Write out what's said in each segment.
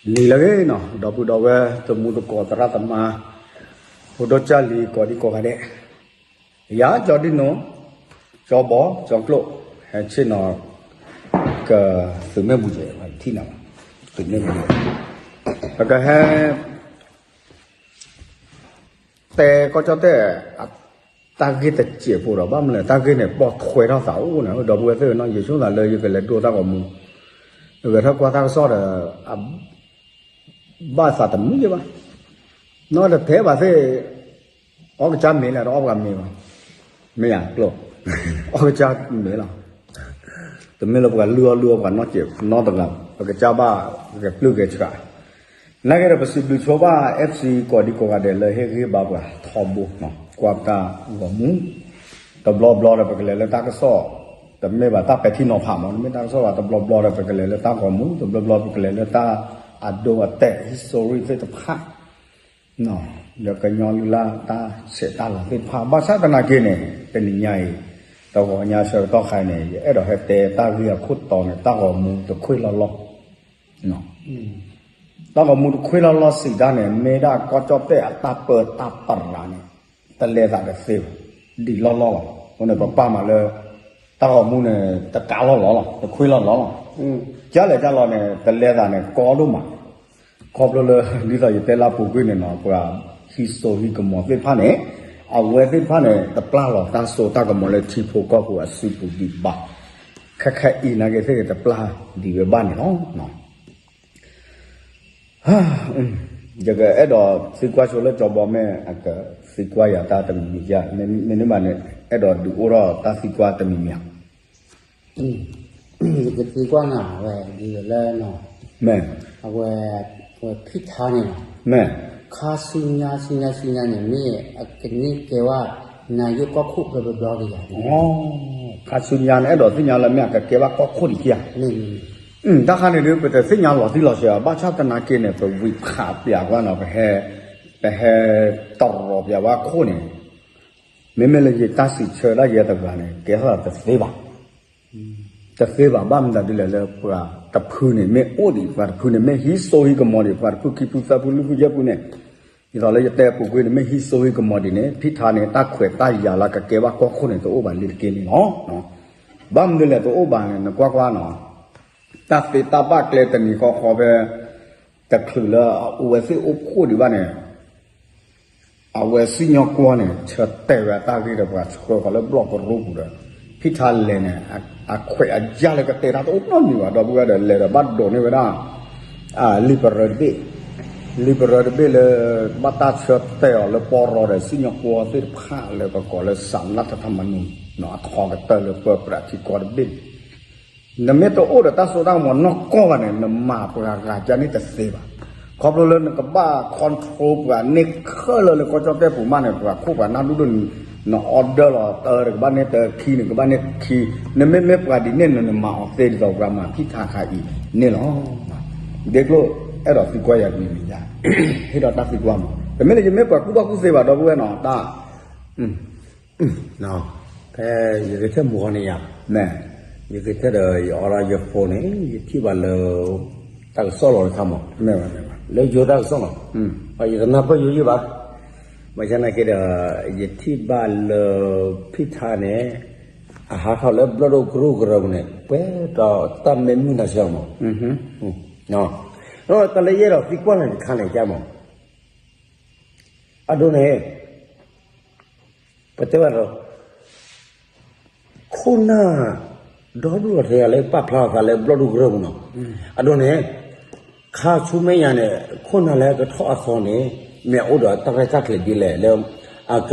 လံာ်လၢအဂ့ၤနီၤ, ဒီပုၢ်ဒီဝဲၢ် တံၤသကိး သရၣ်သမါ, ဖိဒိၣ်ကၢ်လံၤ ကိးဒံကိးဂၤဒဲး, ယၤ ကၠီဒံနိ, ကၠီဘီ, ကၠီကျိၣ်, ဟဲဆ့ၣ်နီၤ ကသုးမ့ၢ်ဘူၣ်ယဲၢ် ထံၣ်နၤ, သုးမ့ၢ်ဘူၣ်ယဲၢ်, ပကဟဲ တဲကီၢ်ကၠီၣ်တဲၣ် တၢ်ဂ့ၢ်တစဲးဖိဒီး ဘၣ်မနုၤလဲၣ် တၢ်ဂ့ၢ်န့ၣ် ပိာ်ထွဲထီၣ်သးအိၣ်န့ၣ် ဒီပုၢ်ဝဲၢ်သ့ၣ်နီၤ, ယဆိကမိၣ်သးလၢယကလဲၤဒိတၢ်ဂီၤမူ, ဂဲၤထီၣ်ကွၢ်တၢ်ကစီၣ်ဒီး ဘၣ်သးတမုာ်ယဲၢ်ဘၣ်, နီတထဲဘၣ်သ့ၣ်, အီၣ်ကစၢ်မ့ၤလဲၣ် တအီၣ်ပှၤမ့ၤဘၣ်, မ့ၢ်ယၤကျိၣ်, အီၣ်ကစၢ်မ့ၤလီၤ. တမ့ၢ်လၢပှၤလုၢ်အီၣ်လုၢ်အီပှၤနီတဂၤ, ပကစၢ်ဘၣ်ဂဲၤပျုၢ်ဂဲၤဆှး, နာ်က့ဒီး ပစံးဘျုးဆိဘၣ် FC ကိးဒံကိးဂၤဒဲးလၢဟ့ၣ်ဂံၢ်ဘါပှၤထီဘိ, ကွၢ်ပတၢ်ဂီၤမူ, တဘျီဘျီဒီး ပကလဲၤလၢတၢ်ကစီၣ်, တမ့ၢ်ဘၣ်တၢ်ပဲာ်ထံနီၤဖးမး, တမ့ၢ်တၢ်ကစီၣ်ဘၣ်, တဘျီဘျီဒီး ပကလဲၤလၢတၢ်ဂီၤမူ, တဘျီဘျီပကလဲၤလၢတၢ်အဒိအတဲာ် history သ့ၣ်တဖၣ် ဒီးကညီလုၢ်လၢ်တၢ်ဆဲးတၢ်လၤသ့ၣ်တဖၣ်, ဘၣ်ဆၣ်သနာ်က့န့ၣ် တနံၤညါအံၤ, တဂီၤညါဆၢကတီၢ်ခါအံၤန့ၣ် ယအဲၣ်ဒိးဟဲတဲတၢ်ဂ့ၢ်အခိၣ်တီန့ၣ် တၢ်ဂီၤမူတခွ့ၣ်လီၢ်လီၢ်, တၢ်ဂီၤမူတခွ့ၣ်လီၢ်လီၢ်စံးတၢ်န့ၣ် မ့ၢ်ဒၣ်ကီၢ်ကၠီၣ်တဲၣ်အတၢ်ပၢတၢ်ပြးန့ၣ်, တလဲၤသးတသ့ဘၣ်, ဒံးလီၢ်လီၢ်လီၤ. အဃိန့ၣ် ပပာ်မးလၢ တၢ်ဂီၤမူန့ၣ် တကးလီၢ်လီၢ်လီၤ, တခွ့ၣ်လီၢ်လီၢ်လီၤ. ကလဲၤကလီၤန့ၣ် တလဲၤသးန့ၣ် ကီဒိၣ်မး, ခီဖျိလၢ ဒ်သိးယတဲလၢပူၤကွံာ်န့ၣ်နီၤ, ပှၤဟံးစိဟံးကမီၤသ့ၣ်တဖၣ်န့ၣ်, အဝဲသ့ၣ်တဖၣ်န့ၣ် တပျၢ်လီၤတၢ်စိတၢ်ကမီၤလၢထံဖိကီၢ်ဖိအစုပူၤဒံးဘၣ်, ခဲခဲအံၤနာ်က့သ့ၣ်ဂ့ၤ တပျၢ်ဒံးဝဲဘၣ်န့ၣ်လီၤ. ယကအဲၣ်ဒိးသံကွၢ်ဆိလၢကၠီဘီ မ့ၢ်အကသံကွၢ်ယၤတၢ်တမံၤမံၤဧါ, မ့တမ့ၢ်ဘၣ်န့ၣ် အဲၣ်ဒိးဒုးအိၣ်ထီၣ်တၢ်သံကွၢ်တမံၤမံၤဧါ. ယကသံကွၢ်နၤဝဲဒ်လၢနီၤ, မ့ၢ် အဝဲ ဝဲဖံၣ်ထါန့ၣ်လီၤ, မ့ၢ် ခါဆူညါဆူညါဆူညါန့ၣ် မ့ၢ်အကန့ၢ်ကဲဝဲ နၤယိၣ်ကီၢ်ခိၣ်ဘျီဘျီဘျီတဂၤ, ခါဆူညါန့ၣ် အဲၣ်ဒိးသ့ၣ်ညါလၢမ့ၢ်အကကဲဘၣ်ကီၢ်ခိၣ်ဒံးဧါ. တၢ်ခါန့ၣ်ဒုး ပတသ့ၣ်ညါလီၤတံၢ်လီၤဆဲးဘၣ်, ဘၣ်ဆၣ်သနာ်က့န့ၣ် ပဝံဖးပျးကွၢ်နီၤ, ပဟဲ ပဟဲတရီၤပျးဝဲခိၣ်န့ၣ်, မ့မ့ၢ်လၢယတၢ်စံးဆၢဒၣ်ယဲတဂၤန့ၣ် ကဲထီၣ်သးတသ့ဘၣ်, တသ့ဘၣ်. ဘၣ်မနုၤဒ်လဲၣ်လၢပှၤတဖုန့ၣ် မ့ၢ်အိၣ်ဒံး, ပှၤတဖုန့ၣ် မ့ၢ်ဟံးစိဟံးကမီၤဒံး, ပှၤတဖုခံဖုသၢဖုလွံၢ်ဖုယဲၢ်ဖုန့ၣ်, ဒ်သိးလၢယတဲပူၤကွံာ်န့ၣ် မ့ၢ်ဟံးစိဟံးကမီၤဒံးန့ၣ် ဖံၣ်ထါန့ၣ် တၢ်ခွဲးတၢ်ယာ်လၢကကဲဘၣ်ကီၢ်ခိၣ်န့ၣ် တအိၣ်ဘၣ်လံတက့ၢ်န့ၣ်လီၤ. ဘၣ်မနုၤလဲၣ်တအိၣ်ဘၣ်န့ၣ် နကွၢ်ကွၢ်နီၤ, တၢ်သ့တၢ်ဘၣ်ကျဲတနံၤဃီဃီဖဲ တချုးလၢအအိၣ်ဝဲသ့ၣ်အိၣ်ဖှိၣ်ဒံးဘၣ်န့ၣ် အဝဲစံၣ်ညီၣ်ကွီၢ်န့ၣ် ဆၢတဲာ်ဝဲအတၢ်ဂ့ၢ်ဒီးပှၤဆှၢဃီၤလၢဘျီၣ်ကရူၢ်ပူၤဒီး ဖံၣ်ထါလဲၤန့ၣ် အခွဲးအယာ်လၢကတဲတၢ်တအိၣ်နီတမံၤဘၣ်, ဒီပုၢ်ဝဲၢ်ဒီး လဲၤဒီးဘၣ်ဒိးန့ၢ်ဝဲဒၣ် လံာ်ပရၢတဘ့ၣ်, လံာ်ပရၢတဘ့ၣ်လၢ ဘၣ်တၢ်ဆၢတဲာ်အီၤလၢပီရီဒီး စံၣ်ညီၣ်ကွီၢ်သ့ၣ်တဖၣ်လၢပကိးလၢ စၤလၢ်ထထမနူၤ အထီကတၢၢ်လၢပၢပြးထံကီၢ်တဘ့ၣ်န့ၣ် နမ့ၢ်တအိၣ်ဒီးတၢ်စိတၢ်ကမီၤနီၢ်ကီၢ်ဘၣ်န့ၣ် နမၤပှၤဂၤကန့ၣ်တသ့ဘၣ်. ခီဖျိလၢနကဘၣ် control ပှၤန့ၢ်ခဲလၢာ်လၢကီၢ်ကၠီၣ်တဲၣ်ပူၤမးန့ၣ် ပှၤခိၣ်ပှၤနၢ်ဒိၣ်ဒိၣ်န့ၣ် န order လီၤတၢ် နကဘၣ်န့ၢ်တၢ်ခံ နကဘၣ်န့ၢ်ခံ, နမ့မ့ၢ်ပှၤဒ်န့ၣ် နမၤအီၤသ့ဒ်သိးပှၤမၤဖံၣ်ထါခါအံၤန့ၣ်လီၤ. ဒ့ကျိၣ် အဲၣ်ဒိးသံကွၢ်ယၤတမံၤမံၤယါ, ဟ့ၣ်ဒီးတၢ်သံကွၢ်မး, တမ့ၢ်လၢယမ့ၢ်ပှၤကူၣ်ဘၣ်ကူၣ်သ့ဘၣ် ဒီပုၢ်ဝဲၢ်နီၤ, တၢ် ဖဲယကထၢၣ်မူဃီန့ၣ်ယါ, ယကထၢၣ်ဒီးယအီဒီးယဖိန့ၣ် ယထံၣ်ဘၣ်လၢ တၢ်ကစီၣ်လီၤတခါမး, လၢယိၤတၢ်ကစီၣ်လီၤ, ယတနၢ်ပၢၢ်ယိၤယံၣ်ဘၣ်, ဘၣ်ဆၣ်သနာ်က့ဒီး ယထံၣ်ဘၣ်လၢ ဖံၣ်ထါန့ၣ် အဟးထီၣ်လၢဘျီၣ်ဒိၣ်ကရူၢ်ကရၢပူၤန့ၣ် ပှဲၤဒီးတၢ်မဲာ်မုာ်နၤစၢ်မး, တၢ်လၢယအဲၣ်ဒိးသံကွၢ်နၤတခါန့ၣ် ကမး အဒိန့ၣ် ပတဲဘၣ်ဒီး ခိၣ်နၢ် ဒီဒူၣ်ဒီထၢယၤလၢပာ်ဖျါအသးလၢဘျီၣ်ဒိၣ်ကရၢပူၤနီၤ, အဒိန့ၣ် ခါဆူမဲာ်ညါန့ၣ် ခိၣ်နၢ်လၢကထီၣ်အသီန့ၣ် မ့ၢ်အိၣ်ဒီးတၢ်ရဲၣ်တၢ်ကျဲၤဒ်လဲၣ်လၢ အက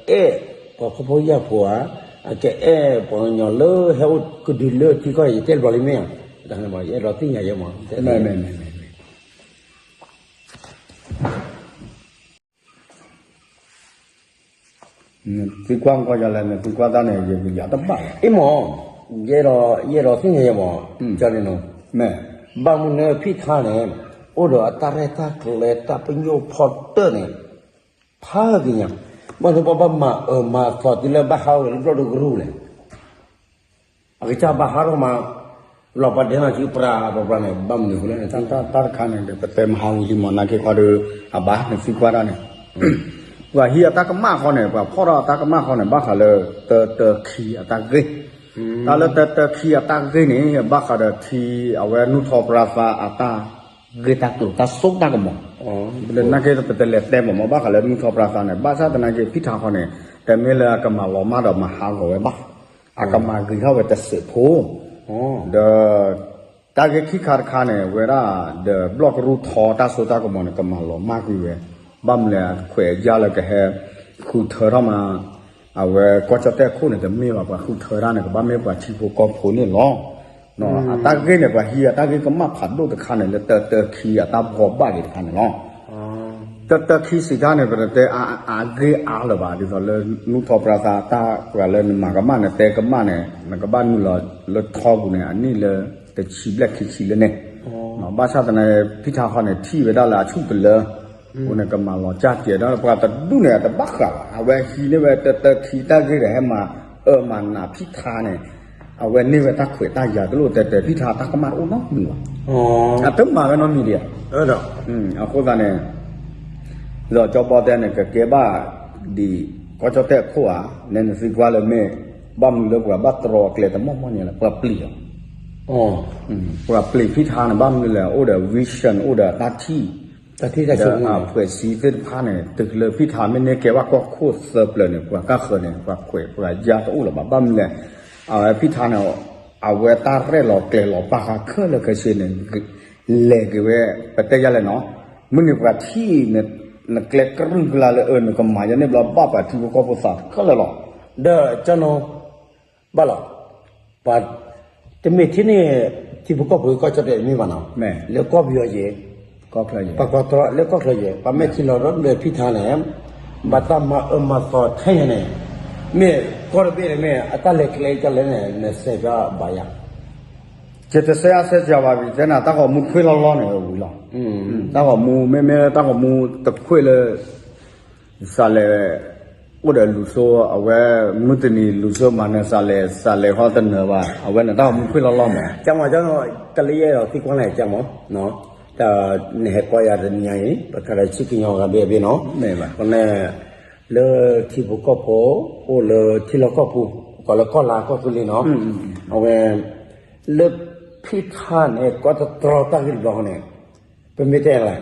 အဲၣ်ပှၤဖှီၣ်ဖိယာ်ဖိဧါ, အကအဲၣ်ပှၤကညီလၢဟဲအိၣ်ကဒုလၢထံကီၢ် ယတဲတဘျီလံမ့ၢ်ဧါ, ယအဲၣ်ဒိးသ့ၣ်ညါယဲမး သံကွၢ်ကီၢ်ယၤလဲၣ်န့ၣ် သံကွၢ်တၢ်န့ၣ် ယယၤတဘၣ်လီၤ. အ့ၣ်မး, ယအဲၣ်ဒိးသ့ၣ်ညါယဲမး, ကန့ၣ်နီၤ, ဘၣ်မနုၤဖံၣ်ထါန့ၣ် အိၣ်ဒီးအတၢ်ရဲၣ်တၢ်ကျဲၤတၢ်ပညိၣ်ဖီတၢၢ်န့ၣ် ဖးကညး, ဘၣ်မနုၤပှၤဘၣ်မၤအၢမၤသီတုၤလၢဘၣ်ဟးအိၣ်လၢဘျီၣ်ဒိၣ်ကရူၢ်လဲၣ်. အကစၢ်ဘၣ်ဟးထီၣ်မး, လီၤပှၤဒဲးနီၢ်စုပြးပြးန့ၣ် ဘၣ်မနုၤဃိလဲၣ်န့ၣ် တၢ်တခါန့ၣ် ပတဲမဟါဝံၤလံမး နာ်က့ခီဒီး အဘၣ်နသံကွၢ်တၢ်န့ၣ် ပှၤဟံးအတၢ်ကမၣ်ဃီန့ၣ် ပှၤဖီၣ်ထီၣ်အတၢ်ကမၣ်ဃီန့ၣ် ဘၣ်ဃးလၢ တၢတၢခံအတၢ်ဂ့ၢ်, တၢ်လၢတၢတၢခံအတၢ်ဂ့ၢ်န့ၣ် ဘၣ်ဃးဒီးထံအဝဲနူၢ်ထီၣ်ပြါသါအတၢ်ဂ့ၢ်တၢ်ကျိၤတၢ်စိတၢ်ကမီၤ, နာ်က့ပတလဲၤတဲဘၣ်မး ဘၣ်ဃးလၢနူၢ်ထီၣ်ပြါသါန့ၣ် ဘၣ်ဆၣ်သနာ်က့ ဖံထါဃီန့ၣ် တမ့ၢ်လၢအကမၤလီၤမၢ်ဒီးမၤဟးဂီၤဝဲဘၣ် အကမၤဂ့ၤထီၣ်ဝဲတစဲးဖိ, ဒီး တၢ်ဂ့ၢ်ခံခါတခါန့ၣ် ဝဲဒၣ်ဒီးဘျီၣ်ကရူၢ်ထီတၢ်စိတၢ်ကမီၤန့ၣ် ကမၤလီၤမၢ်ကွံာ်ဝဲ, ဘၣ်မနုၤလဲၣ် ခွဲးအယၢ်လၢကဟဲ ဃုထၢထီၣ်မး, အဝဲကီၢ်ကၠီၣ်တဲၣ်ခိၣ်န့ၣ် တမ့ၢ်ဘၣ် ပှၤဃုထၢတၢ်န့ၣ် ကဘၣ်မ့ၢ်ပှၤထံဖိကီၢ်ဖိန့ၣ်လီၤ. အတၢ်ဂ့ၢ်န့ၣ် ပှၤဟံးအတၢ်ဂ့ၢ်ကမၣ်ဖးဒိၣ်တခါန့ၣ် လၢတၢတၢခံအတၢ်ဘှီဘၣ်က့ၤတခါန့ၣ်လီၤ. တၢတၢခံစံးတၢ်န့ၣ် ပတတဲအဂ့ၢ်အါလၢၤဘၣ် ဒ်သိးလၢနူၢ်ထီၣ်ပြါသါတၢ်ပှၤလၢနမၤကမၣ်နတဲကမၣ်န့ၣ် နကဘၣ်နုာ်လီၤလၢထီပူၤန့ၣ် အနံၣ်လၢတဆံဘျဲၣ်ခံဆံလၢန့ၣ်, ဘၣ်ဆၣ်သနာ်က့ ဖံထါဃီန့ၣ် ထံၣ်ဝဲဒၣ်လၢအဆူၣ်တလၢ, အဃိန့ၣ် ကမၤလီၤကၢ်ကဲၤဒီးပှၤတဒူၣ်န့ၣ် အတဘၣ်ဃးဘၣ် အဝဲဟံးန့ၢ်ဝဲတၢတၢခံတၢ်ဂ့ၢ်ဒီး ဟဲမၤအၢမၤနးဖံထါန့ၣ်, အဝဲန့ၢ်ဝဲတၢ်ခွဲးတၢ်ယာ်တလိၣ်တဲတဲ ဖံထါတၢ်ကမၣ်တအိၣ်နီတမံၤဘၣ်, အတမၤဝဲနီတမံၤဒံးဧါ အဃိသတးန့ၣ် ဒီးကၠီဘီတဲန့ၣ် ကကဲဘၣ်ဒ်ကီၢ်ကၠီၣ်တဲၣ်အခိၣ်ဧါ, နဲနသံကွၢ်လၢမ့ၢ် ဘၣ်မနုၤလၢပှၤဘၣ်တြီအကျဲတမီၢ်မီၢ်န့ၣ်လဲၣ် ပှၤပျံၤလီၤ, ပှၤပျံၤဖံထါန့ၣ် ဘၣ်မနုၤလဲၣ် အိၣ်ဒီး vision အိၣ်ဒီးတၢ်ထံၣ်, ဒီးအဖှဲးစံသ့ၣ်တဖၣ်န့ၣ် တုၤလၢဖံထါမ့ၢ်န့ၢ်ကဲဘၣ်ကီၢ်ခိၣ်သၢပျၢၤန့ၣ် ပှၤကၢ်ဃၢၤန့ၣ် ပှၤခွဲးပှၤယာ်တအိၣ်လၢၤဘၣ် ဘၣ်မနုၤလဲၣ်, အဝဲဖံထါန့ၣ် အဝဲတၢ်ရဲၣ်လီၤကျဲၤလီၤဘၣ်ဃးခဲလၢာ်ခဲဆ့န့ၣ် လဲၤက့ၤဝဲ ပတဲယၤလဲၣ်နီၤ, မုၢ်နံၤပှၤထံၣ် နကျဲကရုၢ်ကလါလၢအၢ နကမၤယၤန့ၣ်ဘျီ ဘၣ်ပှၤထံဖိကီၢ်ဖိသးခဲလၢာ်လီၤ, ဒီးကၠီနီၤ ဘၣ်လီၤ, ပှၤ တမ့ၢ်ထံၣ်န့ၣ် ထံဖိကီၢ်ဖိကီၢ်ကၠီၣ်တဲၣ်တမ့ၢ်ဘၣ်နီၤ, လၢကီၢ်ပယီၤယဲၢ် ပှၤကွၢ်တြီလၢကီၢ်ချၢယဲၢ် ပှၤမ့ၢ်ထံၣ်လီၤဒီးဖံထါန့ၣ် ဘၣ်တၢ်မၤအၢမၤသီထဲယဲၢ်န့ၣ်, မ့ၢ်ကီၢ်တဘ့ၣ်န့ၣ်မ့ၢ် အတၢ်လဲၤကျဲကလဲၣ်န့ၣ် နစဲးပျီဘၣ်ယၤ ယတစဲးအါစဲးစှၤဘၣ် ယတဲနၤ တၢ်ဂီၤမူခွ့လီၤလီၤန့ၣ်ဝံၤလီၤ, တၢ်ဂီၤမူမ့မ့ၢ်တၢ်ဂီၤမူတခွ့လၢ စးလဲၤ အိၣ်ဒီးလူၤစိ အဝဲမုၢ်တနံၤလူၤစိမၤနၢၤစးလဲၤ စးလဲၤဃီတနၢၤဘၣ် အဝဲန့ၣ်တၢ်ဂီၤမူခွ့လီၤလီၤမး, ကမၤကၠီနီၤ တလၢယအဲၣ်ဒိးသံကွၢ်နၤကမး, နဟဲကွၢ်ယၤတနံၤညါအံၤ ပကဒီးဆံကညီဂၤဘ့ၣ်အဘ့ၣ်နီၤ, ပန့ၣ် လၢထံဖိကီၢ်ဖိ အိၣ်လၢထံလီၢ်ကီၢ်ပူၤ ကိးလၢကီၢ်လါကီၢ်သူလ့ၤနီၤ, အဝဲ လၢဖံထါန့ၣ် ကီၢ်တတြီတၢ်ဂ့ၢ်တဘျီဃီန့ၣ် ပမ့ၢ်တဲလၢ တၢ်ခွဲးတၢ်ယာ်န့ၣ် ဟဲပၢၢ်ထီၣ်လီၤ,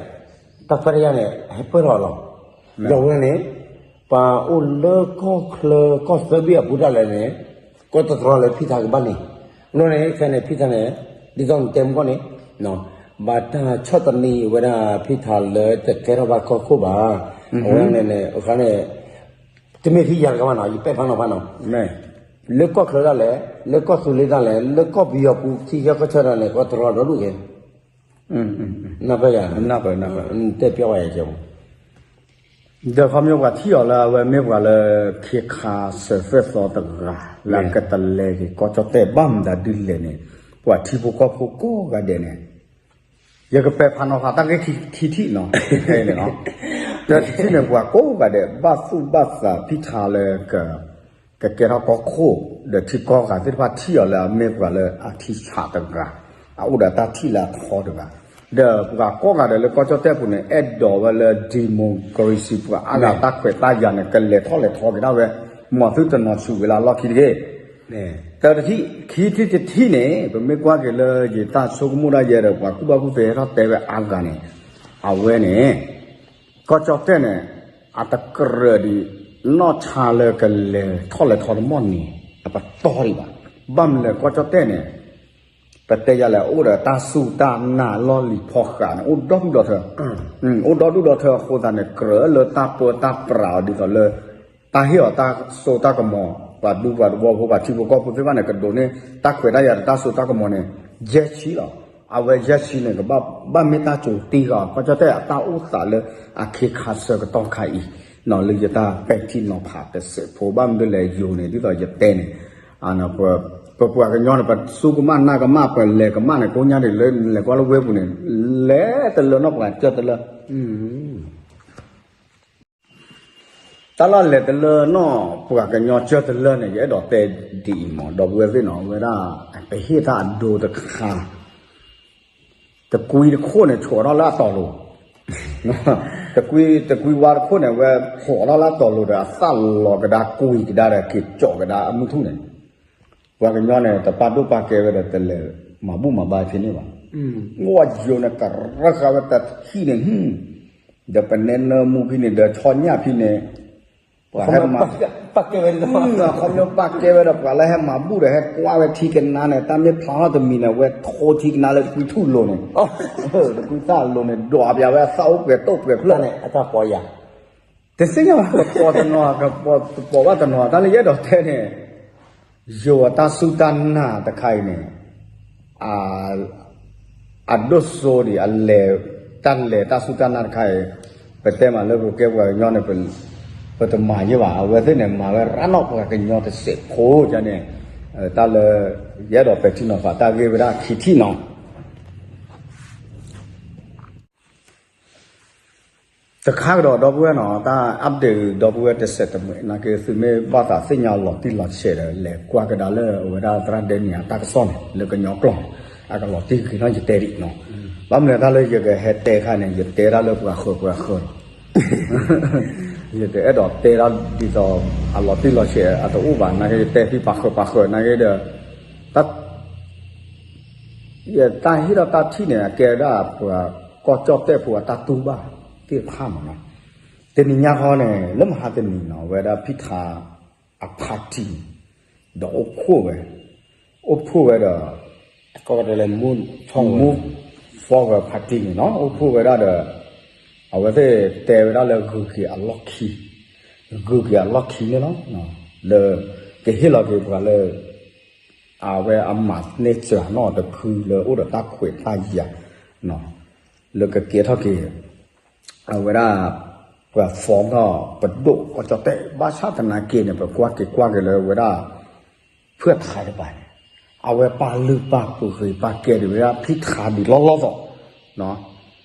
ဒီးဝဲန့ၣ် ပှၤအိၣ်လၢကီၢ်ချၢကီၢ်သၢဘ့ၣ်အပူၤဒၣ်လဲာ်န့ၣ် ကီၢ်တတြီလၢဖံထါကဘၣ်န့ၣ်, ဘျီန့ၣ် ခဲန့ၣ် ဖံထါန့ၣ် ဒ်သိးနတဲမုၢ်ကီၢ်န့ၣ် ဘၣ်တၢ်ဆီၣ်သနံးဝဲဒၣ်ဖံထါလၢတကဲထီၣ်ဘၣ်ကီၢ်ခိၣ်ဘၣ်, အဝဲန့ၣ်န့ၣ် အခါန့ၣ် တမ့ၢ်ဖံယၤတဂၤဘၣ်နီၤ ယပဲာ်ဖးနီၤဖးနီၤ, လၢကီၢ်ချၢဒၣ်လဲာ် လၢကီၢ်သူလ့ၤဒၣ်လဲာ် လၢကီၢ်ပယီၤပူၤ ထံဆၢကီၢ်ဆၢဒၣ်လဲာ် ကီၢ်တတြီဒီဒူၣ်က့ၤ နၢ်ပၢၢ်ယၤ, တဲပျီဝဲယၤကဲမး, ဒီးခီဖျိပှၤထံၣ်အီၤလၢအဝဲမ့ၢ်ပှၤလၢ ခ့ခါစၢၤသွဲၣ်သီတဂၤ လၢအကတလဲၤက့ၤကီၢ်ကၠီၣ်တဲၣ်ဘၣ်မတၤဒ်လဲၣ်န့ၣ် ပှၤထံဖိကီၢ်ဖိကိးဂၤဒဲးန့ၣ် ယကပဲာ်ဖးနီၤဖးတၢ်ဂ့ၢ်ခံထံၣ်နီၤ, ဖဲန့ၣ်လီၤ, တထံၣ်န့ၣ် ပှၤကိးဂၤဒဲး ဘၣ်သူၣ်ဘၣ်သးဖံထါလၢ ကကဲထီၣ်ကီၢ်ခိၣ် ဒီးထံကီၢ်ဂၤသ့ၣ်တဖၣ်ထံၣ်အီၤလၢအမ့ၢ်ပှၤလၢအထံဆးတဂၤ, အအိၣ်ဒီးတၢ်ထံၣ်လၢအထီတဂၤ, ဒီးပှၤကိးဂၤဒဲးလၢကီၢ်ကၠီၣ်တဲၣ်ပူၤန့ၣ် အဲၣ်ဒိးဝဲလၢ democracy ပှၤအါဂၤတၢ်ခွဲးတၢ်ယာ်န့ၣ် ကလဲၤထီၣ်လဲၤထီက့ၤဒၣ်ဝဲ, မ်သုတနီၤဆူၣ်ဝဲလၢအလီၢ်ခံတဂ့ၤ တထံၣ် ခံထံၣ်တထံၣ်န့ၣ် ပမ့ၢ်ကွၢ်က့ၤလၢယတၢ်ဆိကမိၣ်ဒၣ်ယဲဒီး ပှၤကူၣ်ဘၣ်ကူၣ်သ့ဟဲထီၣ်တဲဝဲအါဂၤန့ၣ်, အဝဲန့ၣ် ကီၢ်ကၠီၣ်တဲၣ်န့ၣ် အတကြၢးဒံး နီၢ်ဆါလၢကလဲၤထီၣ်လဲၤထီတမီၢ်န့ၣ် အပတီၢ်ဒံးဘၣ်. ဘၣ်မနုၤလဲၣ် ကီၢ်ကၠီၣ်တဲၣ်န့ၣ် ပတဲယၤလဲၣ် အိၣ်ဒီးတၢ်စူၢ်တၢ်နာ်လီၢ်လံၤဖီဃးန့ၣ် အိၣ်ဒီဒူၣ်ဒီထၢ အိၣ်ဒီဒူၣ်ဒီထၢအဃိသတးန့ၣ် ကြၢးလၢတၢ်ပၢတၢ်ပြးအီၤဒ်သိးလၢ တၢ်ဟ့ၣ်အီၤတၢ်စိတၢ်ကမီၤ ပှၤဒူပှၤသဝီဖိ ပှၤထံဖိကီၢ်ဖိသ့ၣ်တဖၣ်န့ၣ် ကဒိးန့ၢ်တၢ်ခွဲးတၢ်ယာ်ဒီးတၢ်စိတၢ်ကမီၤန့ၣ် ယဲၢ်ဆံလီၤ. အဝဲယဲၢ်ဆံန့ၣ် ကဘၣ်မ့ၢ်တၢ်ကၠိၤတံၢ်ဃီ ကီၢ်ကၠီၣ်တဲၣ်အတၢ်အိၣ်သးလၢအခ့ခါဆၢကတီၢ်ခါအံၤ လၢယတၢ်ပဲာ်ထံနီၤဖးတစဲးဖိ ဘၣ်မနုၤလဲၣ်ယိၤန့ၣ် ဒ်သိးယတဲန့ၣ် ပပှၤကညီန့ၣ် ပစူၢ်ကမၣ်နာ်ကမၣ် ပလဲၤကမၣ်န့ၣ် ကိးညါဒ်လၢလဲၤကွၢ်လၢဝ့ၢ်ပူၤန့ၣ် လဲၤတလၢနီၢ်ပှၤကၢၢ်တလၢ အ တၢ်လၢလဲၤတလၢနီၢ် ပှၤကညီကၢၢ်တလၢန့ၣ် ယအဲၣ်ဒိးတဲဒ်အံၤမး ဒီပုၢ်ဝဲၢ်သ့ၣ်နီၤ ဝဲဒၣ် ပဟ့ၣ်တၢ်အဒိတခါ တကွံတခိၣ်န့ၣ် ဆိးထီၣ်လၢအတီၤလိၤ, တကွံ တကွံဝါတခိၣ်န့ၣ် ဝဲဆိးထီၣ်လၢအတီၤလိၤဒီး အသၣ်လီၤကဒါ ကွံကဒါဒီး က့ၤကၠီးကဒါအမုၢ်ထူၣ်န့ၣ်, ပှၤကညီန့ၣ် တပာ်ဒိၣ်ပာ်ကဲဝဲဒီး တလဲၤမၤဘူၣ်မၤဘါဖဲန့ၣ်ဘၣ်. ဝဲယိၤန့ၣ် ကရၢဃာ်ဝဲတထံၣ်န့ၣ် ဒီးပနဲနၢမူဖဲန့ၣ် ဒီးဆီညၣ်ဖဲန့ၣ် ပှၤဟဲမၤ ခီဖျိပာ်ကဲဝဲဒီး ပှၤလၢဟဲမၤဘူၣ်ဒီး ဟဲကွၢ်ဝဲထံကနါန့ၣ် တၢ်မ့ၢ်ဖျါထီၣ်တမံၤန့ၣ် ဝဲထိထံကနါလၢတကွံထူၣ်လိၤန့ၣ်, တကွံသၣ်လိၤန့ၣ် ဒွးပျးဝဲအသၣ်အိၣ်ပှဲၤတိၣ်ပှဲၤဖျၢၣ်န့ၣ် တသ့ၣ်ညါဘၣ် ကပိာ်တနီၤ ကပိာ်ဘၣ်တနီၤ တၢ်လၢယအဲၣ်ဒိးတဲန့ၣ် ယိၤအတၢ်စူၢ်တၢ်နာ်တခါအံၤန့ၣ် အဒိၣ်စိဒံး အလဲၤ တၢ်လဲၤတၢ်စူၢ်တၢ်နာ်တခါအံၤ ပတဲမးလၢပကဲပှၤကညီန့ၣ် ပတမၤယဲဘၣ် အဝဲသ့ၣ်န့ၣ် မၤဝဲရၣ်နီၣ်ပှၤကညီတစဲးဖိန့ၣ် တၢ်လၢ ယအဲၣ်ဒိးပဲာ်ထံနီၤဖးတၢ်ဂ့ၢ်ဝဲဒၣ်ခံထံၣ်နီၤ တခါကဒီးဒီပုၢ်ဝဲၢ်နီၤ တၢ် update ဒီပုၢ်ဝဲၢ်တစဲးတမှဲး နာ်က့ သုမ့ၢ်ဘၣ်သးသ့ၣ်ညါလီၤတံၢ်လီၤဆဲးဒီး လဲၤကွၢ်ကဒါလၢအဝဲဒၣ်သရၣ်ဒဲနံၤအတၢ်ကစီၣ်န့ၣ် လၢကညီကျိာ်န့ၣ် အကလီၤတံၢ်က့ၤနီၤ ယတဲဒံးနီၤ ဘၣ်မနုၤတၢ်လၢယကဟဲတဲခါန့ၣ် ယတဲတၢ်လၢပှၤဃၢၤပှၤဃၢၤ ယတအဲၣ်ဒိးတဲတၢ်ဒ်သိး အလီၤတံၢ်လီၤဆဲးအတအိၣ်ဘၣ် နာ်က့ ယတဲဖဲပှၤဃၢၤပှၤဃၢၤ နာ်က့ဒီး တၢ် ယတၢ်ဟ့ၣ်ထီၣ်တၢ်ထံၣ်န့ၣ် အကဲဝဲဒၣ်ပှၤကီၢ်ကၠီၣ်တဲၣ်ဖိအတၢ်တူၢ်ဘၣ်သ့ၣ်တဖၣ်မးနီၤ. တနံၤညါဃီန့ၣ် လၢမဟါတနံၤနီၤ ဝဲဒၣ်ဖံထါအ party ဒီးအိၣ်ဖှိၣ်ဝဲ အိၣ်ဖှိၣ်ဝဲဒီး move forward party န့ၣ်နီၤ အိၣ်ဖှိၣ်ဝဲဒၣ်ဒီး အဝဲသ့ၣ်တဲဝဲဒၣ်လၢဂုၤက့ၤအလီၢ်ခံ ဂုၤက့ၤအလီၢ်ခံန့ၣ်လီၤ. လၢ ကဟ့ၣ်လီၤက့ၤပှၤလၢ အဝဲအမၤန့ၢ်စှၤနီၣ်တဖုလၢအိၣ်ဒီးတၢ်ခွဲးတၢ်ယာ် လၢကကဲထီၣ်က့ၤ အဝဲဒၣ် ပှၤ form ထီၣ်ပဒိၣ်ကီၢ်ကၠီၣ်တဲၣ် ဘၣ်ဆၣ်သနာ်က့န့ၣ် ပကွၢ်က့ၤကွၢ်က့ၤလၢဝဲဒၣ် ဖုၣ်ထါတပၤန့ၣ် အဝဲပာ်လုၢ်ပာ်ပှ့ၤပာ်ကဲဒံးဝဲဒၣ်ဖံထါဒံးလီၢ်လီၢ်သိး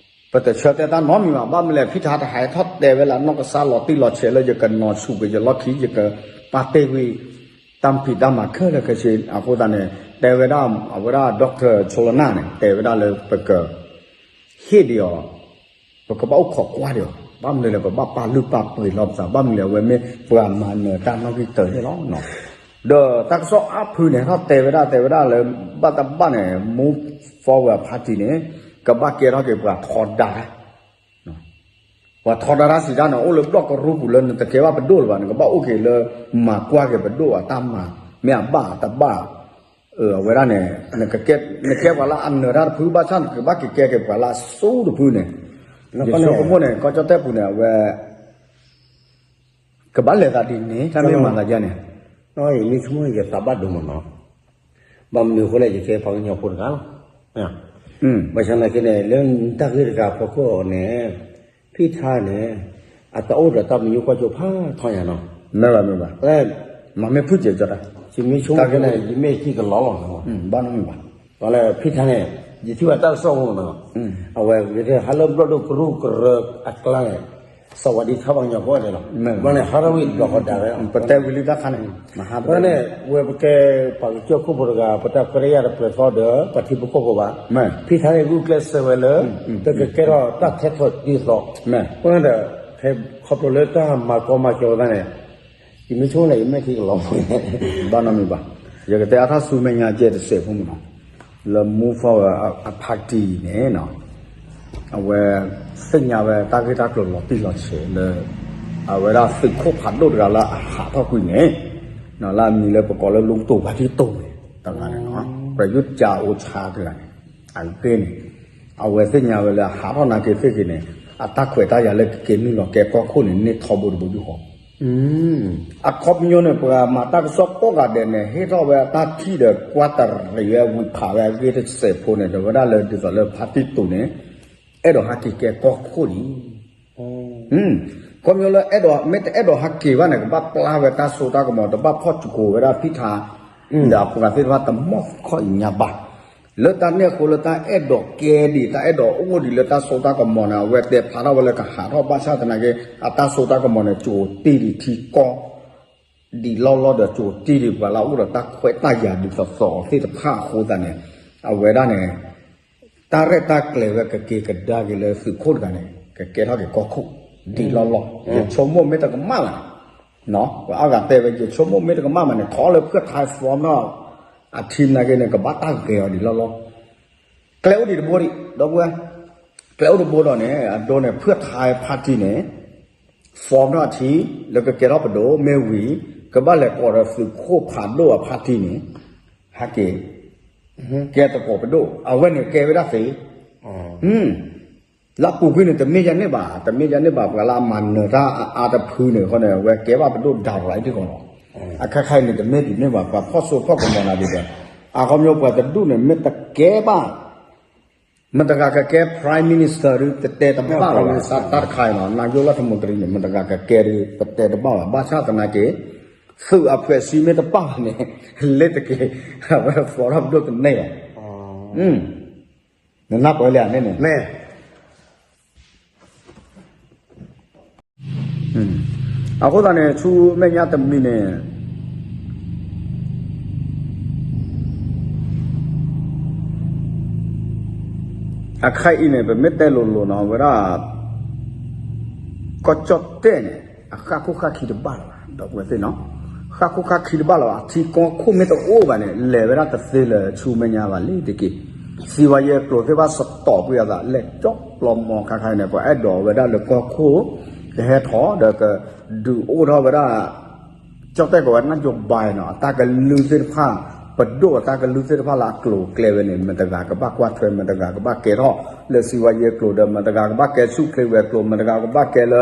ပတဆၢတဲာ်တၢ်နီတမံၤဘၣ် ဘၣ်မနုၤလဲၣ် ဖံထါတဟးထီၣ်တဲဝဲလၢနီၢ်ကစၢ်လီၤတံၢ်လီၤဆဲးလၢ ယကနီၤဆူၣ်ကွံာ်ယလီၢ်ခံ ယကပာ်တ့ၢ်ကွံာ် တၢ်ဖံးတၢ်မၤခဲလၢာ်ခဲဆ့ အဃိသတးန့ၣ် တဲဝဲဒၣ် အဝဲဒၣ် Doctor Cholana န့ၣ် တဲဝဲဒၣ်လၢပက ဟ့ၣ်ဒံးအီၤ ပကဘၣ်အိၣ်ခိးကွၢ်ဒံးအီၤ ဘၣ်မနုၤလဲၣ် ပဘၣ်ပာ်လုၢ်ပာ်ပှ့ၤလီၤပသး ဘၣ်မနုၤလဲၣ် အဝဲမ့ၢ်ပှၤမၤနၢၤတၢ်နီၣ်ဂံၢ်တၢၢ်န့ၣ်လီၤ. ဒီးတၢ်ကစီၣ်အါဖုန့ၣ် ထီၣ်တဲဝဲဒၣ် တဲဝဲဒၣ်လၢ ဘၣ်တဘၣ်န့ၣ် Move Forward Party န့ၣ် ကဘၣ်ကဲထီၣ်က့ၤပှၤထီဒါ ပှၤထီဒါတၢ်စံးတၢ်န့ၣ် အိၣ်လၢဘျီၣ်ကရူၢ်ပူၤလၢနတကဲဘၣ်ပဒိၣ်လၢၤဘၣ် နကဘၣ်အိၣ်က့ၤလၢ မၤကွၢ်က့ၤပဒိၣ်အတၢ်မၤ မ့ၢ်အဘၣ်အတဘၣ် အဝဲဒၣ်န့ၣ် နကဲပှၤလၢအနၢၤတၢ်တဖု ဘၣ်ဆၣ် နကဘၣ်က့ၤကဲက့ၤပှၤလၢအစိတဖုန့ၣ် ယဆိကမိၣ်န့ၣ် ကီၢ်ကၠီၣ်တဲၣ်ပူၤန့ၣ် အဝဲ ကဘၣ်လဲၤသးဒ်န့ၣ် တၢ်မ့ၢ်မၤသးဒ်န့ၣ် ယမ့ၢ်ဆိကမိၣ်ယသးဘၣ်ဒိမးနီၤ ဘၣ်မနုၤအဃိလဲၣ် ယကဲပှၤကညီဖိတဂၤလီၤ ဘၣ်ဆၣ်သနာ်က့န့ၣ် လၢတၢ်ဂ့ၢ်တဂၤဖီခိၣ်အီၤန့ၣ် ဖံထါန့ၣ် အတၢ်အိၣ်ဒီးတၢ်မံၤညိၣ်ကွၢ်ကၠိဖးထီညါနီၤ မ့ၢ်ဘၣ်မ့ၢ်ဘၣ် မ့ၢ်ဖုၣ်စဲးကၠီတၢ် ယမ့ၢ်ဆိကမိၣ်န့ၣ် ယမ့ၢ်ဟံၣ်ကလီလီၤ ဘၣ်နီတမံၤဘၣ် ပှၤလၢဖံထါန့ၣ် ယထံၣ်ဘၣ်တၢ်ကစီၣ်ဖိနီၤ အဝဲဟးလၢဘျီၣ်ဒိၣ်ကရူၢ်ကရၢအကျါန့ၣ် စဝၤဒံထါပှၤကညီဖိန့ၣ်လီၤ ဘျီန့ၣ် ဟးထီၣ်ဝံၤဘျီဃီဒၣ်ဝဲ ပတဲဝံၤလံတၢ်ခါန့ၣ် ဘျီန့ၣ် ဝဲပကဲပှၤကစၢၢ်ခိၣ်ဖိတဂၤ ပတၢ်ခွဲးတၢ်ယာ်တပှဲၤသီဒီး ပှၤထံဖိကီၢ်ဖိဘၣ် ဖံထါန့ၣ် ဂုာ်ကျဲးစၢးဝဲလၢ တကကဲထီၣ်တၢ်ထဲသိးတုၤသိး ဘျီန့ၣ်ဒီး ဖဲခီဖျိလၢတၢ်မၤကီမၤခဲအသးန့ၣ် ယမ့ၢ်ဆိကမိၣ်န့ၣ် ယမ့ၢ်ထံကလီၤ ဘၣ်နီတမံၤဘၣ် ယကတဲအါထီၣ်ဆူမဲာ်ညါကဲတစဲးဖိမးနီၤ လၢ Move Forward အ party န့ၣ်နီၤ အဝဲ သ့ၣ်ညါဝဲတၢ်ဂ့ၢ်တၢ်ကျိၤလီၤတံၢ်လီၤဆဲးလၢ အဝဲဒၣ်သုးခိၣ်ဖးဒိၣ်တဂၤလၢအဟးထီၣ်ကွံာ်န့ၣ် လၢအမံၤလၢပကိးလၢ လူတူၢ် ဖါတံၢ်တူၢ် န့ၣ် တဂၤန့ၣ်နီၤ ပယူၢ်ကၠါအိၣ်ဆါတဂၤန့ၣ် အဂ့ၢ်န့ၣ် အဝဲသ့ၣ်ညါဝဲလၢအဟးထီၣ်နာ်က့သ့ၣ်ဂ့ၤန့ၣ် အတၢ်ခွဲးတၢ်ယာ်လၢကက့ၤနုာ်လီၤကဲကီၢ်ခိၣ်န့ၣ် န့ၢ်ထီဘိတဘိယူၢ်ဃီ အခီပညီန့ၣ် ပှၤမၤတၢ်ကစီၣ်ကိးဂၤဒဲးန့ၣ် ဟ့ၣ်ထီၣ်ဝဲအတၢ်ထံၣ်ဒီးကွၢ်တရံးဝဲဝံၤဖးဝဲအဂ့ၢ်တစဲးဖိန့ၣ် ဒီးဝဲဒၣ်လၢဒ်သိးလၢဖါတံၢ်တူၢ်န့ၣ် အဲၣ်ဒိးဟဲက့ၤကဲကီၢ်ခိၣ်န့ၣ် ခီပညီလၢအဲၣ်ဒိး မ့ၢ်တအဲၣ်ဒိးဟဲက့ၤဘၣ်န့ၣ် ကဘၣ်ပျၢ်ဝဲတၢ်စိတၢ်ကမီၤ တဘၣ်ဖီၣ်စူကိးဝဲဒၣ်ဖံထါ ဒီးအပှၤသ့ၣ်တဖၣ်တမီၢ်ခီၣ်ညါဘၣ် လၢတၢ်န့ၣ်အဃိလၢတၢ်အဲၣ်ဒိးကဲဒံး တၢ်အဲၣ်ဒိးအိၣ်ဒံးလၢတၢ်စိတၢ်ကမီၤန့ၣ် အဝဲတဲဖျါထီၣ်ဝဲလၢကဟးထီၣ်ဘၣ်ဆၣ်သနာ်က့ အတၢ်စိတၢ်ကမီၤန့ၣ် ကၠိၤတ့ၢ်ဒံးထံကီၢ် ဒံးလီၢ်လီၢ်ဒီးကၠိၤတ့ၢ်ဒံးပှၤလၢအအိၣ်ဒီးတၢ်ခွဲးတၢ်ယာ်ဒ်သိးသိးသ့ၣ်တဖၣ်အဃိသတးန့ၣ် အဝဲဒၣ်န့ၣ် တၢ်ရဲၣ်တၢ်ကျဲၤဝဲကက့ၤကဒါက့ၤလၢသုးခိၣ်တဂၤန့ၣ် ကကဲထီၣ်က့ၤကီၢ်ခိၣ် ဒံးလီၢ်လီၢ် ယဆိကမိၣ်မ့ၢ်တကမၣ်ဘၣ် ပှၤအါဂၤတဲဝဲ ယဆိကမိၣ်မ့ၢ်တကမၣ်ဘၣ်န့ၣ် ခီလၢဖုၣ်ထါ form နီၣ် အထံနာ်က့န့ၣ် ကဘၣ်တၢ်ဂဲၤအီၤဒံးလီၢ်လီၢ် ကျဲအိၣ်ဒံးတဘိဒံး ဒီပုၢ်ဝဲၢ် ကျဲအိၣ်တဘိဒီးန့ၣ် အဒိန့ၣ် ဖုၣ်ထါ party န့ၣ် form ထီၣ်အထံ လၢကကဲထီၣ်ပဒိၣ်မ့ၢ်ဝံၤ ကဘၣ်လဲၤကိးဒီးသုးခိၣ်ဖးဒိၣ်အ party န့ၣ် ဟဲက့ၤ ကဲသကိးပဒိၣ် အဝဲန့ၣ်ကဲဝဲဒၣ်သ့ လၢအပူၤကွံာ်န့ၣ် တမ့ၢ်ယၤန့ၣ်ဘၣ် တမ့ၢ်ယၤန့ၣ်ဘၣ် ပှၤလၢအမၤနၢၤတၢ်အအါတဖုန့ၣ်အဃိန့ၣ် အဝဲကဲဘၣ်ပဒိၣ် direct ဒ်ကီးလီၤ အခါခါအံၤန့ၣ် တမ့ၢ်ဒ်န့ၣ်ဘၣ် ပှၤဖီၣ်စိဖီၣ်ကမီၤနၤဒ်ဒီး အခီပညီပှၤတဒူၣ်န့ၣ် မ့ၢ်တကဲဘၣ် မတဂၤကကဲ Prime Minister ဒ် ပတဲတဘၣ်လီၤဘၣ် တၢ်တခါအံၤလီၤ နာ်က့လၢထမူတရံန့ၣ် မတဂၤကကဲဒ် ပတဲတဘၣ်ဘၣ် ဘၣ်ဆၣ်သနာ်က့ သုးအဖှဲးစံမ့ၢ်တပၣ်ဘၣ်န့ၣ် လ့တက့ၤ အဝဲ form ထီၣ်ပဒိၣ်တန့ၢ်ဘၣ် နနၢ်ပၢၢ်လံဧါန့ၣ်န့ၣ် အဃိသတးန့ၣ် ဆူမဲာ်ညါတမံၤန့ၣ် အခါအံၤန့ၣ် ပမ့ၢ်တဲလိၤလိၤနီၤ အဝဲဒၣ် ကီၢ်ကၠီၣ်တဲၣ်န့ၣ် အဃၣ်ခိၣ်ဃၣ်ခံတဘၣ်လၢၤဘၣ် ဒီပုၢ်ဝဲၢ်သ့ၣ်နီၤ ဃၣ်ခိၣ်ဃၣ်ခံတဘၣ်လၢၤဘၣ် ထံကီၢ်ခိၣ်မ့ၢ်တအိၣ်ဘၣ်န့ၣ် လဲၤဝဲဒၣ်တသ့လၢၤဆူမဲာ်ညါဘၣ်လံတက့ၢ် စံးဝဲယဲကျိၤသ့ၣ်တဖၣ်စတီးကွံာ်အသး လဲၤကၠီပျီမီၤခါခါန့ၣ် ပှၤအဲၣ်ဒိးဝဲဒၣ်လၢကီၢ်ခိၣ် ကဟဲထီၣ်ဒီးကဒုးအိၣ်ထီၣ်ဝဲဒၣ် ကၠီၣ်တဲၣ်ကီးဝဲ နၢ်ယိၤဘါနီၤ အတၢ်ကလုၢ်သ့ၣ်တဖၣ် ပဒိၣ်အတၢ်ကလုၢ်သ့ၣ်တဖၣ်လၢအကျိၤအကျဲဝဲန့ၣ် မတဂၤကဘၣ်ကွၢ်ထွဲ မတဂၤကဘၣ်ကဲထီၣ်လၢစံးဝဲယဲကျိၤဒီး မတဂၤကဘၣ်ကဲဆူၣ်ချ့ဝဲၤကျိၤ မတဂၤကဘၣ်ကဲလၢ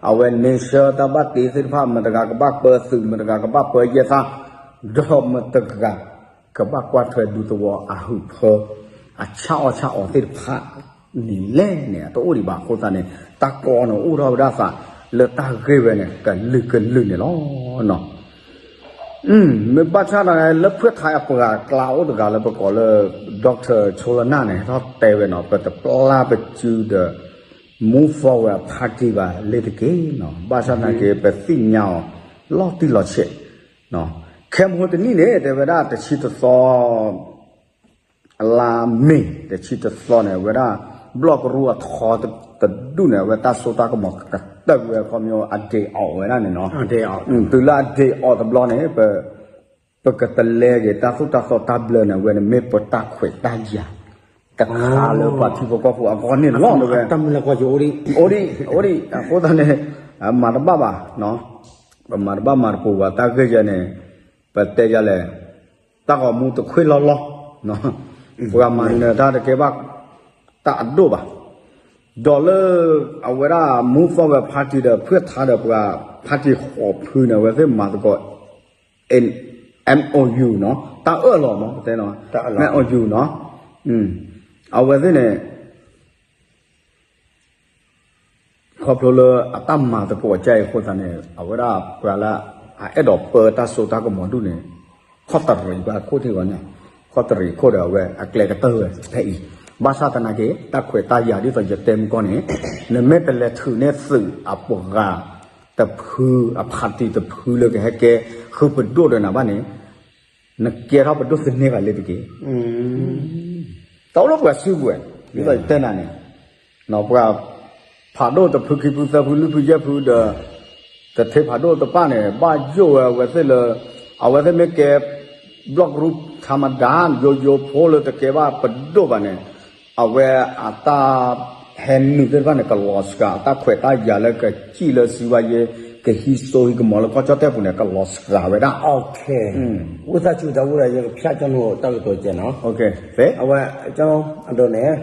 အဝဲ nation တၢ်ဘၣ်တ့သ့ၣ်တဖၣ် မတဂၤကဘၣ်ပၢသုး မတဂၤကဘၣ်ပၢယဲၢ်သၣ် ဒီးမတဂၤ ကဘၣ်ကွၢ်ထွဲဒူသဝီအဟုးဖၢ အဆၣ်အီၣ်ဆၣ်အီသ့ၣ်တဖၣ်န့ၣ်လဲၣ်န့ၣ် အတအိၣ်ဒံးဘၣ်အဃိသတးန့ၣ် တၢ်ကီန့ၣ်အိၣ်ထီၣ်ဝဲဒၣ်သး လၢတၢ်ဂ့ၢ်ဝဲန့ၣ် ကလုာ်ကလုာ်န့ၣ်လီၤ. မ့ၢ်ဘၣ်ဆၣ်သနာ်က့ လၢဖုၣ်ထါအပှၤကျါအိၣ်တဂၤလၢပကိးလၢ Doctor ဆိလနၢ်န့ၣ် ဟဲထီၣ်တဲဝဲနီၤ ပတပျၢ်ပစုဒီး Move Forward Party ဘၣ်လ့တက့ၢ်နီၤ ဘၣ်ဆၣ်သနာ်က့ ပသ့ၣ်ညါအီၤ လီၤတံၢ်လီၤဆဲး ခဲမဟိတနံၣ်န့ၣ် တဲဝဲဒၣ်တဆံတသီ လါမ့ၤ တဆံတသီန့ၣ် အဝဲဒၣ် ဘျီၣ်ကရူၢ်အထီတဒူၣ်န့ၣ် အဝဲတၢ်စိတၢ်ကမီၤကတၢၢ်ဝဲ ခီပညီ အဒ့အီၣ်ဝဲဒၣ်န့ၣ်နီၤ တုၤလၢအဒ့အီၣ်တဘျီန့ၣ် ပ ပကတလဲက့ၤတၢ်သိၣ်တၢ်သီတၢ်ဘျၢန့ၣ် အဝဲန့ၣ်မ့ၢ်ပတၢ်ခွဲးတၢ်ယာ် တခါလၢပှၤထံဖိကီၢ်ဖိအဂီၢ်န့ၣ်လီၤ တဝဲ အိၣ်ဒံး အိၣ်ဒံး အဃိသတးန့ၣ် မၤတဘၣ်ဘၣ် ပမၤတဘၣ်မၤတပူၤဘၣ် တၢ်ဂ့ၢ်ယဲန့ၣ် ပတဲယၤလဲၣ် တၢ်ဂီၤမူတခွ့လီၤလီၤ ပှၤမၤနၢၤတၢ်တကဲဘၣ် တၢ်အဒိၣ်ဘၣ် ဒီးလၢ အဝဲဒၣ် Move Forward Party ဒီး ဖုၣ်ထါဒီးပှၤ party ဃိးဖုန့ၣ် အဝဲသ့ၣ်မၤသကိး MOU နီၤ တၢ်အၢၣ်လီၤမး ပတဲနီၤ MOU နီၤ အဝဲသ့ၣ်န့ၣ် ခီဖျိလၢအတၢ်မၤသကိးအကါအံၤအဃိသတးန့ၣ် အဝဲဒၣ်ပှၤလၢ အအဲၣ်ဒိးပၢတၢ်စိတၢ်ကမီၤဒူၣ်န့ၣ် ခီၣ်တရံးပှၤခိၣ်ထံၣ်ဂီၤန့ၣ် ခီၣ်တရံးခိၣ်ဒီးအဝဲအကျဲကတၢၢ်ဝဲဖဲအံၤ ဘၣ်ဆၣ်သနာ်က့ တၢ်ခွဲးတၢ်ယာ်ဒ်သိးယတဲမုၢ်ကီၢ်န့ၣ် နမ့ၢ်တလဲၤထုးန့ၢ်သုးအပှၤ တဖုအ party တဖုလၢကဟဲကဲ ဃုပဒိၣ်ဒီးနၤဘၣ်န့ၣ် နကဲထီၣ်ပဒိၣ်သန့ၤဘၣ်လၢတက့ၢ် တၢ်အိၣ်လၢပှၤစုကဝဲၤ ဒ်သိးယတဲနၤန့ၣ် ပှၤဖးဒိၣ်တဖုခံဖုသၢဖုလွံၢ်ဖုယဲၢ်ဖုဒီး တထ့ဖးဒိၣ်တဖၣ်န့ၣ် ဘၣ်ယိၣ်ဝဲအဝဲသ့ၣ်လၢ အဝဲသ့ၣ်မ့ၢ်ကဲ block group ထးမဒါ ယိယိဖိလၢတကဲဘၣ်ပဒိၣ်ဘၣ်န့ၣ် အဝဲအတၢ်ဟဲနုာ်သ့ၣ်တဖၣ်န့ၣ် ကလီၤစှၤ အတၢ်ခွဲးတၢ်ယာ်လၢကစံၣ်လၢစံးဝါယဲ ကဟံးစိဟံးကမီၤလၢကီၢ်ကၠီၣ်တဲၣ်ပူၤန့ၣ် ကလီၤစှၤဝဲဒၣ် ဝံသးစူၤတၢ်အိၣ်ဒီး ယကဖျါကၠီနူတၢ်ကတိၤကဲနီၤ အဝဲ ကၠီ အဒိန့ၣ်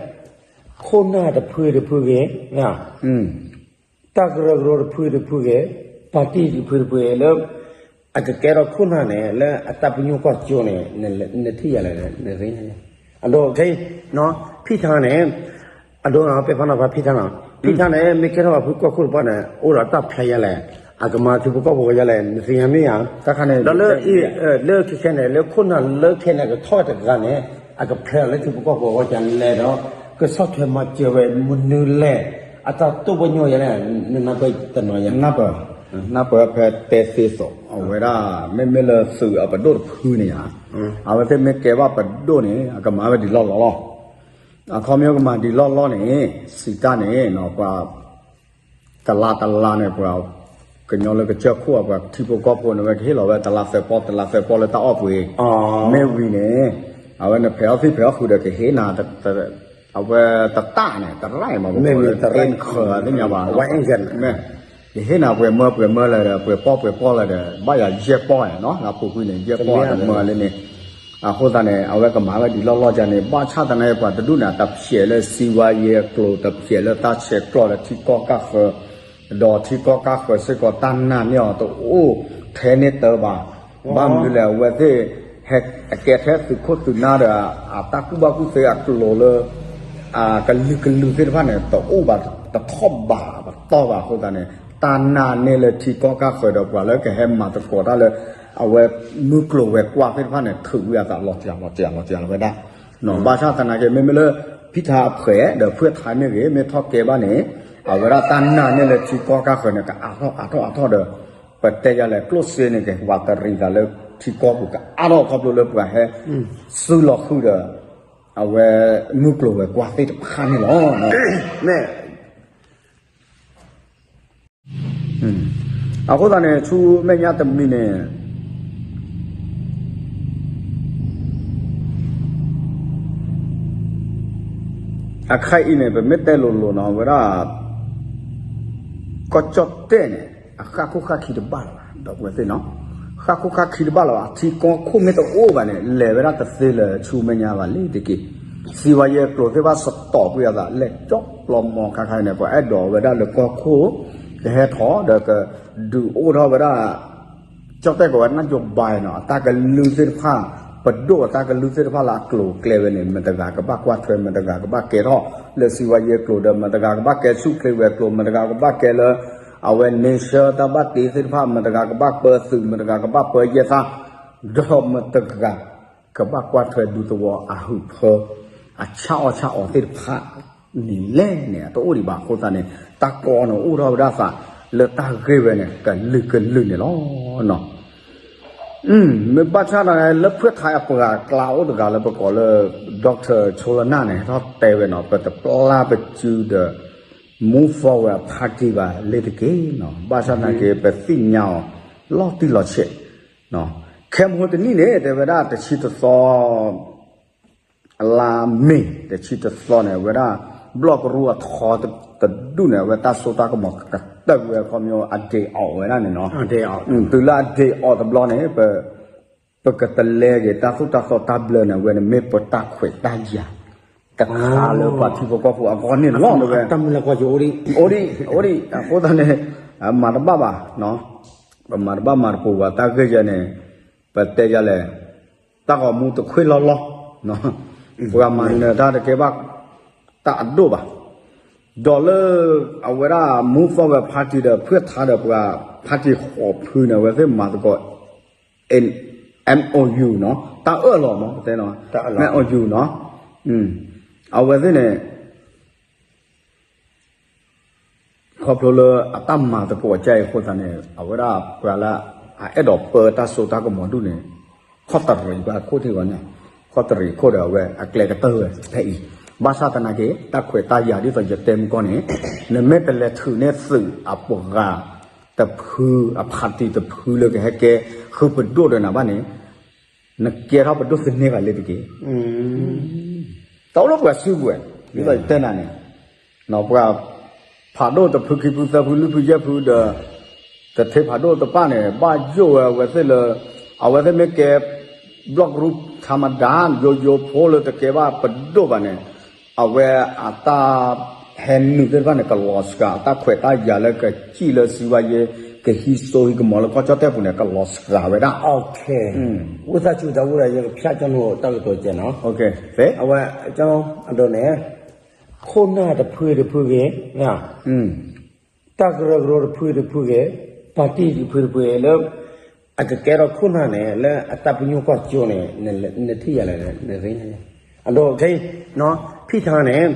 ခိၣ်နၢ်တဖုတဖုဂ့ၤ တၢ်ကရၢကရိတဖုတဖုဂ့ၤ party တဖုတဖုဂ့ၤလၢ အကကဲထီၣ်ခိၣ်နၢ်န့ၣ် လၢအတၢ်ပညိၣ်ကွၢ်စိန့ၣ် နထံၣ်ယၤလဲၣ် နသ့ၣ်ညါ အဒိ ဖံထါန့ၣ် အဒိ ပဲဖးနီၤဖးဖံထါနီၤ ဖံထါန့ၣ် မ့ၢ်ကဲထီၣ်ဘၣ်ဖုကီၢ်ခိၣ်တပှၢ်န့ၣ် အိၣ်ဒီးတၢ်ဖျါယၤလဲၣ် အကမၤထံဖိကီၢ်ဖိကယၤလဲၣ် နသ့ၣ်ညါမ့ၢ်ဧါ ဒီးလၢ လၢခဲခဲန့ၣ် လၢခိၣ်နၢ်လၢခဲန့ၣ် ကထီၣ်တဂၤန့ၣ် အကဖျဲးအီၤလၢထံဖိကီၢ်ဖိအဂီၢ်ကလဲၤဒီး ကဆီၣ်ထွဲမၤစၢၤဝဲမနုၤလဲၣ်. အတၢ်တိၢ်ပညိၣ်ယၤန့ၣ် နနၢ်ပၢၢ်တနီၤယၤ နၢ်ပၢၢ်, နၢ်ပၢၢ်ဖဲတဲသ့သိး အဝဲဒၣ် မ့မ့ၢ်လၢသုးအပဒိၣ်တဖုန့ၣ်ဧါ, အဝဲသ့ၣ်မ့ၢ်ကဲဘၣ်ပဒိၣ်န့ၣ် အကမၤဝဲဒ်လီၢ်လီၢ်လီၤ. အခီပညီကမၤဒ်လီၢ်လီၢ်န့ၣ် စံးတၢ်န့ၣ် ပှၤ တလါတလါန့ၣ် ပှၤကညီလၢကစၢၢ်ခိၣ်အပှၤထံဖိကီၢ်ဖိန့ၣ် ဝဲကဟ့ၣ်လီၤဝဲတလါသၢပီၢ် တလါသၢပီၢ်လၢတၢ်အီၣ်ပှ့ၤ, မ့ၢ်ဝံၤန့ၣ် အဝဲန့ၣ်ဖဲးအီၣ်သံၣ်ဖဲးအီၣ်ဃုာ်ဒီး ကဟ့ၣ်နၤ အဝဲတတၢ်န့ၣ် တရၣ်မး မ့ၢ်တရၣ်န့ၣ် သ့ၣ်ညါဘၣ် မ့ၢ် ကဟ့ၣ်နၤပှဲၤမၢပှဲၤမၢလၢဒီး ပှဲၤပီၢ်ပှဲၤပီၢ်လၢဒီး ဘၣ်ယၤယဲၢ်ပီၢ်န့ၣ်နီၤ လၢပူၤကွံာ်န့ၣ် ယဲၢ်ပီၢ်ဒီးမၢလၢန့ၣ် အဃိသတးန့ၣ် အဝဲကမၤဝဲဒ်လီၢ်လီၢ်ယၤန့ၣ် ဘၣ်ဆၣ်သနာ်က့ ပှၤတဒူၣ်န့ၣ် တဖျဲးလၢစံဝါယဲအကျိၤ တဖျဲးလၢတၢ်ဆဲးကျိးလၢထံကီၢ်ကၢ်ဃၢၤ, ဒီးထံကီၢ်ကၢ်ဃၢၤစ့ၢ်ကီး တၢ်နာ်န့ၢ်အီၤတအိၣ်ထဲန့ၣ်တၢ်ဘၣ်. ဘၣ်မနုၤလဲၣ် အဝဲသ့ၣ် ဟဲအကဲထဲသုးခိၣ်သုးနၢ်ဒီး အတၢ်ကူၣ်ဘၣ်ကူၣ်သ့အကျိၤလၢ ကလုာ်ကလုာ်သ့ၣ်တဖၣ်န့ၣ် တအိၣ်ဘၣ် တထီၣ်ဘၣ်ပတီၢ်ဘၣ်အဃိသတးန့ၣ် တၢ်နာ်န့ၢ်လၢထံကီၢ်ကၢ်ဃၢၤဒီး ပှၤလၢကဟဲမၤသကိးတၢ်လၢ အဝဲမုၢ်ကျိၤဝဲၤကွာ်သ့ၣ်တဖၣ်န့ၣ် ထုးဝံအသးလီၤတံၢ်လီၤတံၢ်လီၤတံၢ်ဝဲဒၣ်. ဘၣ်ဆၣ်သနာ်က့ မ့မ့ၢ်လၢ ဖံထါအဖှဲး ဒီးဖှဲးထါမ့ၢ်ဂ့ၤ မ့ၢ်ထီၣ်ကဲဘၣ်န့ၣ် အဝဲဒၣ်တၢ်နာ်န့ၢ်လၢထံကီၢ်ကၢ်ဃၢၤန့ၣ် ကအါထီၣ်အါထီၣ်အါထီၣ်ဒီး ပတဲယၤလဲၣ် ကျိၣ်စ့န့ၣ် ကဝးတရံးသးလၢထံကီၢ်ပူၤကအါထီၣ်ခီဖျိလၢပှၤဟဲ စုလီၤဃုာ်ဒီး အဝဲမုၢ်ကျိၤဝဲၤကွာ်သ့ၣ်တဖၣ်န့ၣ်လီၤ. မ့ၢ် အဃိသတးန့ၣ် ဆူမဲာ်ညါတမံၤန့ၣ် အခါအံၤန့ၣ် ပမ့ၢ်တဲလိၤလိၤနီၤ အဝဲဒၣ် ကီၢ်ကၠီၣ်တဲၣ်န့ၣ် အဃၣ်ခိၣ်ဃၣ်ခံတဘၣ်လၢၤဘၣ် ဒီပုၢ်ဝဲၢ်သ့ၣ်နီၤ, ဃၣ်ခိၣ်ဃၣ်ခံတဘၣ်လၢၤဘၣ် အထံကီၢ်ခိၣ်မ့ၢ်တအိၣ်ဘၣ်န့ၣ် လဲၤဝဲဒၣ်တသ့လၢဆူမဲာ်ညါဘၣ်လံတက့ၢ်. စံးဝဲယဲကျိၤသ့ၣ်တဖၣ်စတီးကွံာ်အသး လဲၤကၠီပျီမီၤခါခါန့ၣ် ပှၤအဲၣ်ဒိးဝဲဒၣ်လၢကီၢ်ခိၣ် ကဟဲထီၣ်ဒီးကဒုးအိၣ်ထီၣ်ဝဲဒၣ် ကၠီၣ်တဲၣ်ကီးဝဲနၢ်ယိၤဘါနီၤ အတၢ်ကလုၢ်သ့ၣ်တဖၣ် ပဒိၣ်အတၢ်ကလုၢ်သ့ၣ်တဖၣ်လၢအကျိၤအကျဲဝဲန့ၣ် မတၤတဂၤကဘၣ်ကွၢ်ထွဲ မတၤတဂၤကဘၣ်ကဲထီၣ်လၢစံးဝဲယဲကျိၤဒီး မတၤတဂၤကဘၣ်ကဲဆူၣ်ချ့ဝဲၤကျိၤ မတၤတဂၤကဘၣ်ကဲလၢ အဝဲ nature တၢ်ဘၣ်တ့သ့ၣ်တဖၣ် မတၤတဂၤကဘၣ်ပၢသုး မတၤတဂၤကဘၣ်ပၢယဲၢ်သၣ် ဒီးမတၤတဂၤ ကဘၣ်ကွၢ်ထွဲဒူသဝီအဟုးဖၢ အဆၣ်အီၣ်ဆၣ်အီသ့ၣ်တဖၣ်န့ၣ်လဲၣ်န့ၣ် အတအိၣ်ဒံးဘၣ်အဃိသတးန့ၣ် တၢ်ကီန့ၣ်အိၣ်ထီၣ်ဝဲဒၣ်သးလၢတၢ်ဂ့ၢ်ဝဲန့ၣ် ကလုာ်ကလုာ်န့ၣ်လီၤ. မ့ၢ်ဘၣ်ဆၣ်သနာ်က့ လၢဖှဲၣ်ထါအပှၤကျါအိၣ်တဂၤလၢပကိးလၢ doctor ဆိလနၢ်န့ၣ် ဟဲထီၣ်တဲဝဲနီၤ ပတပျၢ်ပစုဒီး move forward party ဘၣ်လ့တက့ၢ်နီၤ ဘၣ်ဆၣ်သနာ်က့ ပသ့ၣ်ညါအီၤလီၤတံၢ်လီၤဆဲး ခဲမဟိတနံၣ်န့ၣ် တဲဝဲဒၣ်တဆံတသီ လါမ့ၤ တဆံတသီန့ၣ် အဝဲဒၣ် ဘျီၣ်ကရူၢ်အထီတဒူၣ်န့ၣ် အဝဲတၢ်စိတၢ်ကမီၤကတၢၢ်ဝဲ ခီပညီအ day off ဝဲဒၣ်န့ၣ်နီၤ တုၤလၢအ day off တဘျီန့ၣ် ပကတလဲက့ၤတၢ်သိၣ်တၢ်သီတၢ်ဘျၢန့ၣ် အဝဲန့ၣ်မ့ၢ်ပတၢ်ခွဲးတၢ်ယာ် တခါလၢပှၤထံဖိကီၢ်ဖိအဂီၢ်န့ၣ်လီၤ တဲဝဲ အိၣ်ဒံး အိၣ်ဒံး အဃိသတးန့ၣ် မၤတဘၣ်ဘၣ် ပမၤတဘၣ်မၤတပူၤဘၣ် တၢ်ဂ့ၢ်ယဲန့ၣ် ပတဲယၤလဲၣ် တၢ်ဂီၤမူတခွ့လီၤလီၤ ပှၤမၤနၢၤတၢ်တကဲဘၣ် တၢ်အဒိၣ်ဘၣ် ဒီးလၢ အဝဲဒၣ် move forward party ဒီး ဖှဲၣ်ထါဒီးပှၤ party ဃိးဖုန့ၣ် အဝဲသ့ၣ်မၤသကိး MOU နီၤ တၢ်အၢၣ်လီၤမး ပတဲနီၤ MOU နီၤ အဝဲသ့ၣ်န့ၣ် ခီဖျိလၢအတၢ်မၤသကိးအကါအံၤအဃိသတးန့ၣ် အဝဲဒၣ်ပှၤလၢအအဲၣ်ဒိးပၢတၢ်စိတၢ်ကမီၤဒူၣ်န့ၣ် ခီၣ်တရံးပှၤခိၣ်ထံးဂီၤန့ၣ် ခီၣ်တရံးခိၣ်ဒီးအဝဲအကျဲကတၢၢ်ဝဲဖဲအံၤ ဘၣ်ဆၣ်သနာ်က့ တၢ်ခွဲးတၢ်ယာ်ဒ်သိးယတဲမုၢ်ကီၢ်န့ၣ် နမ့ၢ်တလဲၤထုးန့ၢ်သုးအပှၤတဖု အ party တဖုလၢကဟဲကဲဃုပဒိၣ်ဒီးနၤဘၣ်န့ၣ် နကဲထီၣ်ပဒိၣ်သန့ၤဘၣ်လၢတက့ၢ် တၢ်အိၣ်လၢပှၤစုကဝဲၤ ဒ်သိးယတဲနၤန့ၣ် ပှၤ ဖးဒိၣ်တဖုခံဖုသၢဖုလွံၢ်ဖုယဲၢ်ဖုဒီး တထ့ဖးဒိၣ်တဖၣ်န့ၣ် ဘၣ်ယိၣ်ဝဲအဝဲသ့ၣ်လၢ အဝဲသ့ၣ်မ့ၢ်ကဲ ဘျီၣ်ကရူၢ် ထးမဒါ ယိယိဖိလၢတကဲဘၣ်ပဒိၣ်ဘၣ်န့ၣ် အဝဲအတၢ်ဟဲနုာ်သ့ၣ်တဖၣ်န့ၣ် ကလီၤစှၤ အတၢ်ခွဲးတၢ်ယာ်လၢကစံၣ်လၢစံးဝဲယဲ ကဟံးစိဟံးကမီၤလၢကီၢ်ကၠီၣ်တဲၣ်ပူၤန့ၣ် ကလီၤစှၤဝဲဒၣ် ဝံသးစူၤတၢ်အိၣ်ဒီး ယကဖျါကၠီနိတၢ်ကတိၤကဲနီၤ အဝဲ ကၠီအဒိန့ၣ် ခိၣ်နၢ်တဖုတဖုဂ့ၤ တၢ်ကရၢကရိတဖုတဖုဂ့ၤ party တဖုတဖုဂ့ၤလၢ အကကဲထီၣ်ခိၣ်နၢ်န့ၣ် လၢအတၢ်ပညိၣ်ကွၢ်စိန့ၣ် နထံၣ်ယၤလဲၣ် နရ့န့ၣ် အဒိ ဖံထါန့ၣ်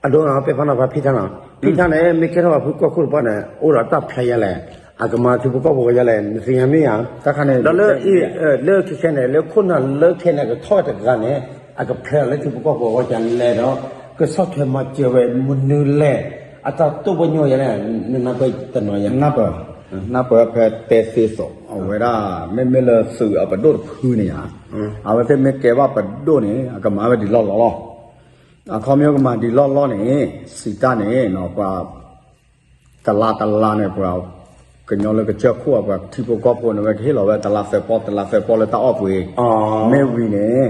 အဒိ ပဲဖးနီၤဖးဖံထါနီၤ ဖံထါန့ၣ် မ့ၢ်ကဲထီၣ်ပှၤဖုကီၢ်ခိၣ်တပှၢ်န့ၣ် အိၣ်ဒီးတၢ်ဖျဲးယါလဲၣ်, အကမၤထံဖိကီၢ်ဖိယါလဲၣ် နသ့ၣ်ညါမ့ၢ်ဧါ. တၢ်ခါန့ၣ် လၢ လၢခဲခဲန့ၣ် လၢခိၣ်နၢ်လၢခဲန့ၣ် ကထီၣ်ဝဲတဂၤန့ၣ် အကဖျဲးလၢထံဖိကီၢ်ဖိအဂီၢ်ကလဲၣ်ဒီး ကဆီၣ်ထွဲမၤစၢၤဝဲမနုၤလဲၣ်, အတၢ်တိၢ်ပညိၣ်ယါလဲၣ် နနၢ်ပၢၢ်တနီၤယါ နၢ်ပၢၢ်ဖဲတဲသ့သိး အဝဲဒၣ် မ့မ့ၢ်လၢသုးအပဒိၣ်တဖုန့ၣ်ဧါ, အဝဲသ့ၣ်မ့ၢ်ကဲဘၣ်ပဒိၣ်န့ၣ် အကမၤဝဲဒ်လီၢ်လီၢ်လီၤ. အခီပညီကမၤဒ်လီၢ်လီၢ်န့ၣ် စံးတၢ်န့ၣ် ပှၤ တလါတလါန့ၣ် ပှၤ ကညီလၢကစၢၢ်ခိၣ် ပှၤထံဖိကီၢ်ဖိန့ၣ် ဝဲကဟ့ၣ်လီၤဝဲတလါသၢပီၢ် တလါသၢပီၢ်လၢတၢ်အီၣ်ပှ့ၤ, မ့ၢ်ဝံၤန့ၣ်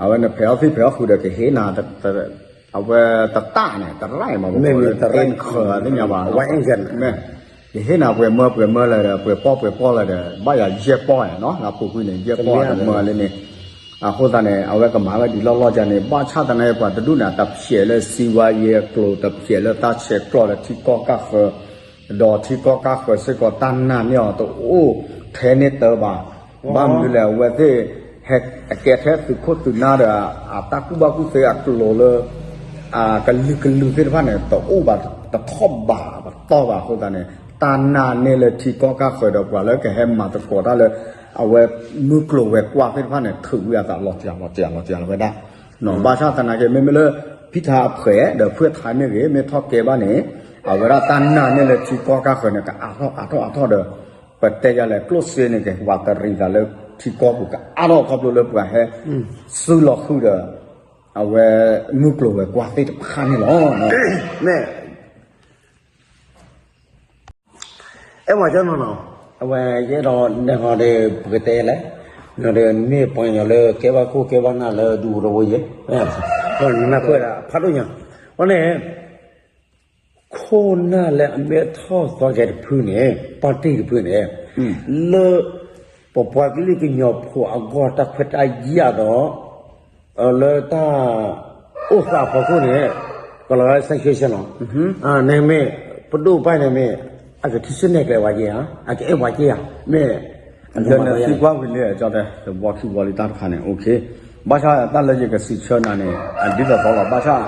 အဝဲန့ၣ်ဖဲးအီၣ်သံၣ်ဖဲးအီၣ်ဃုာ်ဒီးကဟ့ၣ်နၤ အဝဲတတၢ်န့ၣ် တရၣ်မး မ့ၢ်တခၢသ့ၣ်ညါဘၣ် မ့ၢ် ကဟ့ၣ်နၤပှဲၤမၢပှဲၤမၢလၢၤဒီး ပှဲၤပီၢ်ပှဲၤပီၢ်လၢၤဒီး ဘၣ်ယၤယဲၢ်ပီၢ်န့ၣ်နီၤ လၢပူၤကွံာ်န့ၣ် ယဲၢ်ပီၢ်တမၢလၢန့ၣ် အဃိသတးန့ၣ် အဝဲကမၤဝဲဒ်လီၢ်လီၢ်ကန့ၣ် ဘၣ်ဆၣ်သနာ်က့ ပှၤတဒူၣ်န့ၣ် တဖျဲးလၢစံဝါယဲအကျိၤ တဖျဲးလၢတၢ်ဆဲးကျိးလၢထံကီၢ်ကၢ်ဃၢၤ ဒီးထံကီၢ်ကၢ်ဃၢၤစ့ၢ်ကီးတၢ်နာ်န့ၢ်အီၤတအိၣ်ထဲန့ၣ်တၢ်ဘၣ်. ဘၣ်မနုၤလဲၣ် အဝဲသ့ၣ် ဟဲအကဲထဲသုးခိၣ်သုးနၢ်ဒီး အတၢ်ကူၣ်ဘၣ်ကူၣ်သ့အကျိၤလၢ ကလုာ်ကလုာ်သ့ၣ်တဖၣ်န့ၣ် တအိၣ်ဘၣ် တထီၣ်ဘးပတီၢ်ဘၣ်အဃိသတးန့ၣ် တၢ်နာ်န့ၢ်လၢထံကီၢ်ကၢ်ဃၢၤဒီးပှၤလၢကဟဲမၤသကိးတၢ်လၢ အဝဲမုၢ်ကျိၤဝဲၤကွာ်သ့ၣ်တဖၣ်န့ၣ် ထုးဝံအသးလီၤတံၢ်လီၤတံၢ်လီၤတံၢ်ဝဲဒၣ် ဘၣ်ဆၣ်သနာ်က့ မ့မ့ၢ်လၢ ဖံထါအဖှဲးဒီးဖုၣ်ထါမ့ၢ်ဂ့ၤ မ့ၢ်ထီၣ်ကဲဘၣ်န့ၣ် အဝဲဒၣ်တၢ်နာ်န့ၢ်လၢထံကီၢ်ကၢ်ဃၢၤန့ၣ် ကအါထီၣ်အါထီၣ်အါထီၣ်ဒီး ပတဲယၤလဲၣ် ကျိၣ်စ့န့ၣ်က့ၤ ဝးတရံးသးလၢထံကီၢ်ပူၤကအါထီၣ်ခီဖျိလၢပှၤဟဲ စုလီၤဃုာ်ဒီး အဝဲမုၢ်ကျိၤဝဲၤကွာ်သ့ၣ်တဖၣ်န့ၣ်လီၤ. မ့ၢ် အဲၣ်ဝဲကၠီနီၤနီၤ, အဝဲယအဲၣ်ဒိးနဲၣ်ဟီဒီး ပကတဲလဲၣ်, နီၤဒီးမ့ၢ်ပှၤကညီလၢကဲဘၣ်ခိၣ်ကဲဘၣ်နၢ်လၢဒူဖိတဝီ ယဲ, နနၢ်ပၢၢ်ဒၣ်ဖးဒိၣ်ညါ, အဃိန့ၣ် ခိၣ်နၢ်လၢအမ့ၢ်ထီၣ်သီကဲတဖုန့ၣ် ပၣ်တံၢ်တဖုန့ၣ် လၢ ပပှၤကလုာ်ကညီဖိအဂီၢ်တၢ်ခွဲးတၢ်ယာ်ဒီး လၢတၢ်အိၣ်သးအဖီခိၣ်န့ၣ် ကလီၤဂာ် sanction လီၤ. နမ့ၢ် ပဒိၣ်ပၢ်န့ၣ်မ့ၢ် အကထံၣ်ဆူၣ်နဲၣ်ကျဲဝဲက့ၤဧါ, အကအဲၣ်ဝဲက့ၤဧါ, မ့ၢ် ယနသံကွၢ်ဝံၤလံ ကၠီတဲ တဝီခံဝီလံတၢ်တခါန့ၣ် ဘၣ်ဆၣ်တၢ်လၢယကစံးဆၢနၤန့ၣ် အဒ်သိးသိးလီၤ ဘၣ်ဆၣ်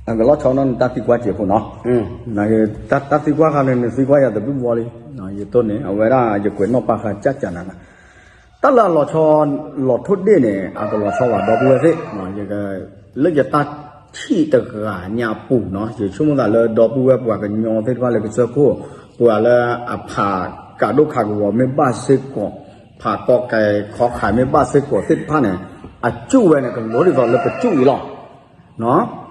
အကလီၤဆီနီၤနတၢ်သံကွၢ်စဲးဖိနီၤ, တၢ်သံကွၢ်ခါန့ၣ် နသံကွၢ်ယၤတဘျုးဘျီလံ, ယတိၢ်န့ၣ် အဝဲဒၣ်ယကွဲးနီၣ်ပာ်ဃာ်ကၠၢ်ကၠၢ်နၤ, တၢ်လၢအလီၤဆီ လီၤထိၣ်ဒ့ၣ်န့ၣ် အတလီၤဆီဘၣ်ဒီပုၢ်ဝဲၢ်သ့ၣ်, လၢယတၢ်ထံၣ်တဂၤညါအပူၤနီၤ ယဆိကမိၣ်သးလၢဒီပုၢ်ဝဲၢ်ပှၤကညီသ့ၣ်တဖၣ်လၢကစၢၢ်ခိၣ် ပှၤလၢအဖးကးဒိၣ်ခးကဝီၤမ့ၢ်ဘၣ်စ့ၢ်ကီး ဖးကီကဲခီခးမ့ၢ်ဘၣ်စ့ၢ်ကီးသ့ၣ်တဖၣ်န့ၣ် အစူၣ်ဝဲန့ၣ် ကလိဒ်သိးလၢပစူၣ်အံၤလီၤ.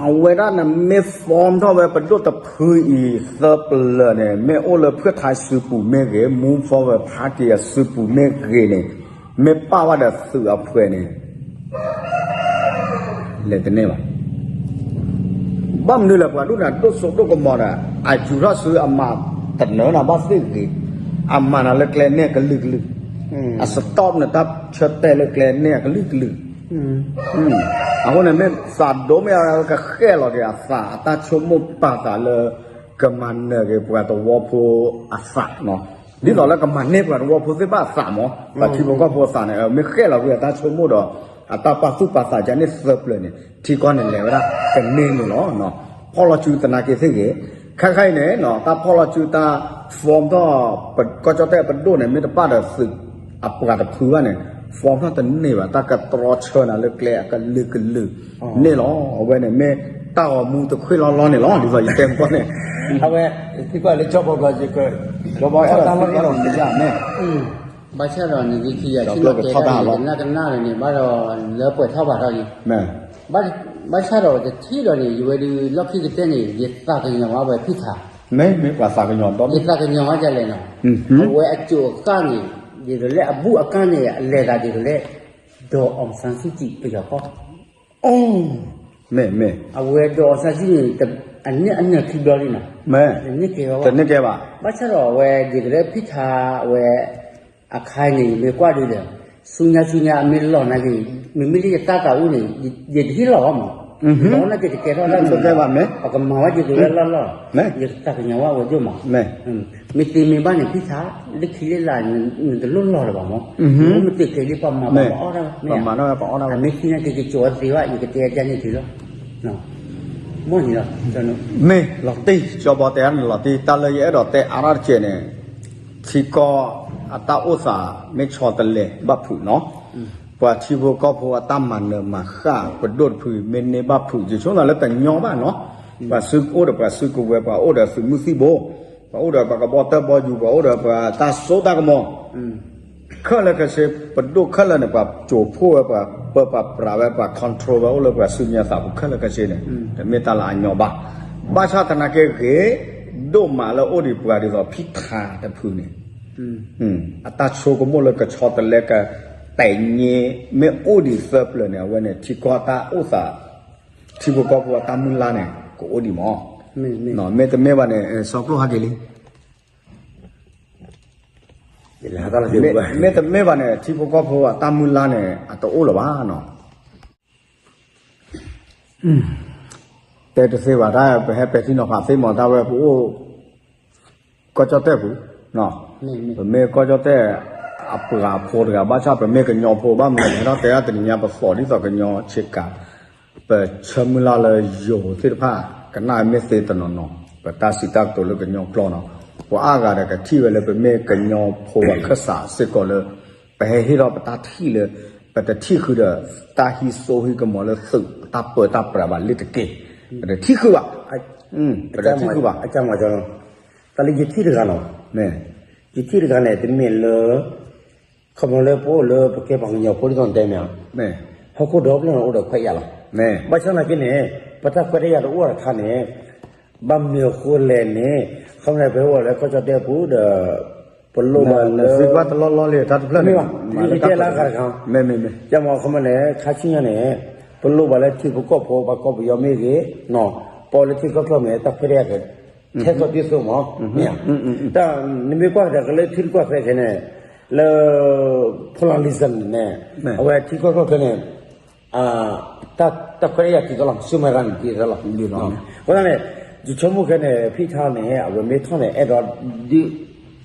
အဝဲဒၣ်နမ့ၢ် form ထီၣ်ဝဲပဒိၣ်တဖုအံၤသၢပျၢၤန့ၣ် မ့ၢ်အိၣ်လၢဖုၣ်ထါစုပူၤမ့ၢ်ဂ့ၤ Move Forward Party အစုပူၤမ့ၢ်ဂ့ၤန့ၣ် မ့ၢ်ပာ်ဝဲဒီးသုးအဖှဲးန့ၣ် လဲၤတန့ၢ်ဘၣ်. ဘၣ်မနုၤလဲၣ် ပှၤဒိၣ်နၤဒိၣ်စိဒိၣ်ကမီၤဒီး အယူၤထီၣ်စုအမၤတနၢၤနၤဘၣ်သ့ၣ်ဂ့ၤ, အမၤနၤလၢကျဲနဲၣ်ကလုာ်ကလုာ်, အ stop နတၢ်ဆၢတဲာ်လၢကျဲနဲၣ်အကလုာ်ကလုာ်, အဃိန့ၣ်မ့ၢ်သးဒိၣ်မ့ၢ်အကဃဲၣ်လီၤက့ၤအသး အတၢ်ဆိကမိၣ်ပာ်သးလၢ ကမၤနၢၤက့ၤပှၤသဝီဖိအသးနီၤ, ဒ်သိးလၢကမၤန့ၢ်ပှၤသဝီဖိသ့ၣ်တဖၣ်အသးမး ပှၤထံဖိကီၢ်ဖိအသးန့ၣ် မ့ၢ်ဃဲၣ်လီၤကွံာ်အတၢ်ဆိကမိၣ်ဒီး အတၢ်ပာ်သူၣ်ပာ်သးကန့ၣ်သၢပျၢၤန့ၣ် ထံကီၢ်န့ၣ်လဲၤဝဲဒၣ်ကန့ၢ်န့ၣ်လီၤ. ဖီၣ်လီၤစုသနာ်က့သ့ၣ်ဂ့ၤ, ခဲခါအံၤန့ၣ် တၢ်ဖီၣ်လီၤစုတၢ် form ထီၣ် ကီၢ်ကၠီၣ်တဲၣ်ပဒိၣ်န့ၣ် မ့ၢ်တပာ်ဒီးသုးအပှၤတဖုဘၣ်န့ၣ် form ထီၣ်တန့ၢ်ဘၣ် တၢ်ကတြီဆၢနၤလၢကျဲအကလုာ်ကလုာ်န့ၣ်လီၤ. အဝဲန့ၣ်မ့ၢ်တၢ်ဂီၤမူတခွ့လီၤလီၤန့ၣ်လီၤ ဒ်သိးယတဲမ့ၢ်န့ၣ် အဝဲသံကွၢ်လၢကၠီဘီဘီ ယကလီၤဘီထီၣ်တၢ်လီၢ်လီၤန့ၣ် ဘၣ်ဆၣ်ဒီးန့ၣ် ဒ်ခံယၤထံၣ်လီၤတဲာ်တၢ်န့ၣ် ကနၣ်ကနၣ်လၢၤန့ၣ် ဘၣ်ဒီးလၢပှဲၤထီၣ်ဘၣ်ထီၣ်န့ၣ် ဘၣ်ဆၣ်ဒီးတထံၣ်ဒီးန့ၣ် ယဝဲဒုးလီၢ်ခံကတၢၢ်န့ၣ် ယသးကညီၤဝဲဖုၣ်ထါ, မ့ၢ်မ့ၢ်ပှၤသးကညီၤဒီဒူၣ် ယသးကညီၤဝဲဒ်လဲၣ်နီၤ, အဝဲအစိၤအဃၣ်န့ၣ် ဒ်သိးလၢအဘူးအကၢ်န့ၣ် အလဲၤသးဒ်သိးလၢ ဒီးအောင်ဆန်းစုကြည် ပယီၤကီၢ် မ့ၢ်မ့ၢ် အဝဲဒီးအောင်ဆန်းစုကြည်န့ၣ် အန့ၢ်အနၢၤခံဘျီလံနီၤ, တန့ၢ်ကဲဘၣ်, တန့ၢ်ကဲဘၣ်, ဘၣ်ဆၣ်ဒီးအဝဲဒ်သိးလၢဖုၣ်ထါအဝဲ အခါအံၤန့ၣ် ယမ့ၢ်ကွၢ်ဒ်ဒီး ဆူညါဆူညါအမ့ၢ်လီၤနာ်က့ၤ မ့မ့ၢ်လၢယတၢ်သးအိၣ်န့ၣ် ယတဟ့ၣ်လီၤဘၣ်မး လီၤနာ်က့တကဲထီၣ်တၢ်မနုၤဘၣ်, ပကမၤဝဲဒ်သိးလၢလီၢ်လီၢ်, ယတၢ်ကညီၤဝဲဝဲဒိၣ်မး, မ့ၢ်သ့မ့ၢ်ဘၣ်န့ၣ် ဖံထါ, လၢခံလၢလာ် နတလိၣ်လီၢ်လၢၤဘၣ်မး, မ့ၢ်မ့ၢ်သ့ခဲလၢပှၤမၤဘၣ်ပှၤအီၣ်ဒၣ်ဝဲ, မ့ၢ်မၤထီၣ်ဝဲပှၤအီၣ်ဒၣ်ဝဲ, မ့ၢ်သ့နာ်က့ကကၠိၤဝဲသ့ဘၣ် ယကတဲဒ်န့ၣ်တ့ၢ်လီၤ, မ့ၢ်န့ၣ်လီၤ, မ့ၢ်လီၤတံၢ် ကၠီဘီတဲအါန့ၣ်လီၤတံၢ် တၢ်လၢယအဲၣ်ဒိးတဲအါထီၣ်တကဲးန့ၣ်, ထံကီၢ်အတၢ်အိၣ်သး မ့ၢ်ဆီတလဲဘၣ်ဖုးနီၤ, ပှၤထံဖိကီၢ်ဖိအတၢ်မၤနၢၤမၤဃၣ် ပဒိၣ်တဖု မ့ၢ်န့ၢ်ဘၣ်ဖုး ယဆိကမိၣ်လၢတညီဘၣ်နီၤ, ပှၤစုကအိၣ်ဒီးပှၤစုကဝဲၤ ပှၤအိၣ်ဒီးသုးမုၢ်သံၣ်ဘိ, ပှၤအိၣ်ဒီးပှၤကဘီတၢ်ဘီယူၤ ပှၤအိၣ်ဒီးပှၤတၢ်စိတၢ်ကမီၤ ခဲလၢာ်ခဲဆ့ ပဒိၣ်ခဲလၢာ်န့ၣ် ပှၤကၠိၤဖှိၣ်ဝဲ ပှၤပၢပှၤပြးဝဲ ပှၤ control ဝဲ အိၣ်လၢပှၤစုညါသးပူၤခဲလၢာ်ခဲဆ့န့ၣ် တမ့ၢ်တၢ်လၢအညီဘၣ်. ဘၣ်ဆၣ်သနာ်က့ဂ့ၤ ဒိၣ်မးလၢအိၣ်ဒံးပှၤဒ်သိးဖံထါတဖုန့ၣ် အတၢ်ဆိကမိၣ်လၢကဆီတလဲက တဲာ်ညါ မ့ၢ်အိၣ်ဒံးသၢပျၢၤန့ၣ် အဝဲန့ၣ် ထံကီၢ်တၢ်အိၣ်သး ထံဖိကီၢ်ဖိအတၢ်မုၢ်လၢ်န့ၣ် ကအိၣ်ဒံးမး, မ့တမ့ၢ်ဘၣ်န့ၣ် စီၤကျိၣ်ဟးက့ၤလံ မ့တမ့ၢ်ဘၣ်န့ၣ် ထံဖိကီၢ်ဖိအတၢ်မုၢ်လၢ်န့ၣ် အတအိၣ်လၢၤဘၣ်နီၤ. တဲတသ့ဘၣ်တၢ် ပဟဲပဲာ်ထံနီၤဖးသ့မး တၢ်ဝဲပအိၣ် ကီၢ်ကၠီၣ်တဲၣ်ပူၤ, ပမ့ၢ်ကီၢ်ကၠီၣ်တဲၣ် အပှၤဖိတဂၤ ဘၣ်ဆၣ်ပမ့ၢ်ကညီဖိဘၣ်မနုၤ ဟဲထီၣ်တဲဒၣ်တနံၤညါ ပသီၣ်ဒ်သိးကညီဆ့ကၤ ပဆၢမုၢ်လၢ်လၢယိၤသ့ၣ်တဖၣ် ကနၣ်မ့ၢ်သ့တနီၤနီၤ ပတၢ်စံးတၢ်ကတိၤလၢကညီကျိာ်နီၤ ပှၤအါဂၤဒီးကထံၣ်ဝဲလၢပမ့ၢ်ကညီဖိဘၣ်ခၢၣ်စးစ့ၢ်ကီးလၢ ပဟဲဟ့ၣ်ထီၣ်ပတၢ်ထံၣ်လၢ ပတထံၣ်ဃုာ်ဒီး တၢ်ဟံးစိဟံးကမီၤလၢသုးတၢ်ပၢတၢ်ပြးဘၣ်လၢတက့ၢ် ပတထံၣ်ဃုာ်ဘၣ်, ပတထံၣ်ဃုာ်ဘၣ်, တၢ်လၢယထံၣ်တဂၤနီၤ, ယထံၣ်တဂၤန့ၣ် တမ့ၢ်လၢ ခီဖျိလၢပအိၣ်လၢပကဲပှၤကညီဖိဒ်သိးနတဲမ့ၢ်ဧါ, ဟီၣ်ခိၣ်ဒီဖျၢၣ်န့ၣ်အိၣ်ဒီးခွဲးယာ်လီၤ, ဘၣ်ဆၣ်သနာ်က့န့ၣ် ပတၢ်ခွဲးတၢ်ယာ်တအိၣ်တခါန့ၣ် ဘၣ်မနုၤအဃိလဲၣ်န့ၣ် ခီဖျိပဟဲအိၣ်လၢကီၢ်ကၠီၣ်တဲၣ်ပူၤဒီး ပလိၣ်ဘၣ်လၢ တလီၢ်လီၢ်လံ တၢ်တဖျၢၣ်န့ၣ် မ့ၢ်တဲလၢအဂၤတခါ, မ့ၢ်မ့ၢ်မ့ၢ် ယမ့ၢ်ခီဖျိန့ၣ် ခါဆူညါန့ၣ် ပလိၣ်ဘၣ်လၢထံဖိကီၢ်ဖိ ပှၤကီၢ်ပယီၤမ့ၢ်ဂ့ၤ, ပအီၣ်လၢထံကီၢ်ချၢၣ်မ့ၢ် တၢ်ခွဲးတၢ်ယာ်က ထဲသိးဒ်သိးမး, မ့ၢ်ဧါ, တၢ်နမ့ၢ်ကွၢ်ကဒါက့ၤလၢထံတကွၢ်ဖဲခဲန့ၣ် လၢ pluralism န့ၣ် အဝဲထံကီၢ်ချၢၣ်ခဲန့ၣ် တၢ်ခွဲးတၢ်ယာ်တံၤသီလီၤ ဆူမဲာ်ရၤန့ၣ်တံၤသီလီၤ, အဃိသတးန့ၣ် ယဆိကမိၣ်ခဲန့ၣ် ဖံထါန့ၣ် အဝဲမ့ၢ်ထီၣ်န့ၣ် အဲၣ်ဒိးဒုး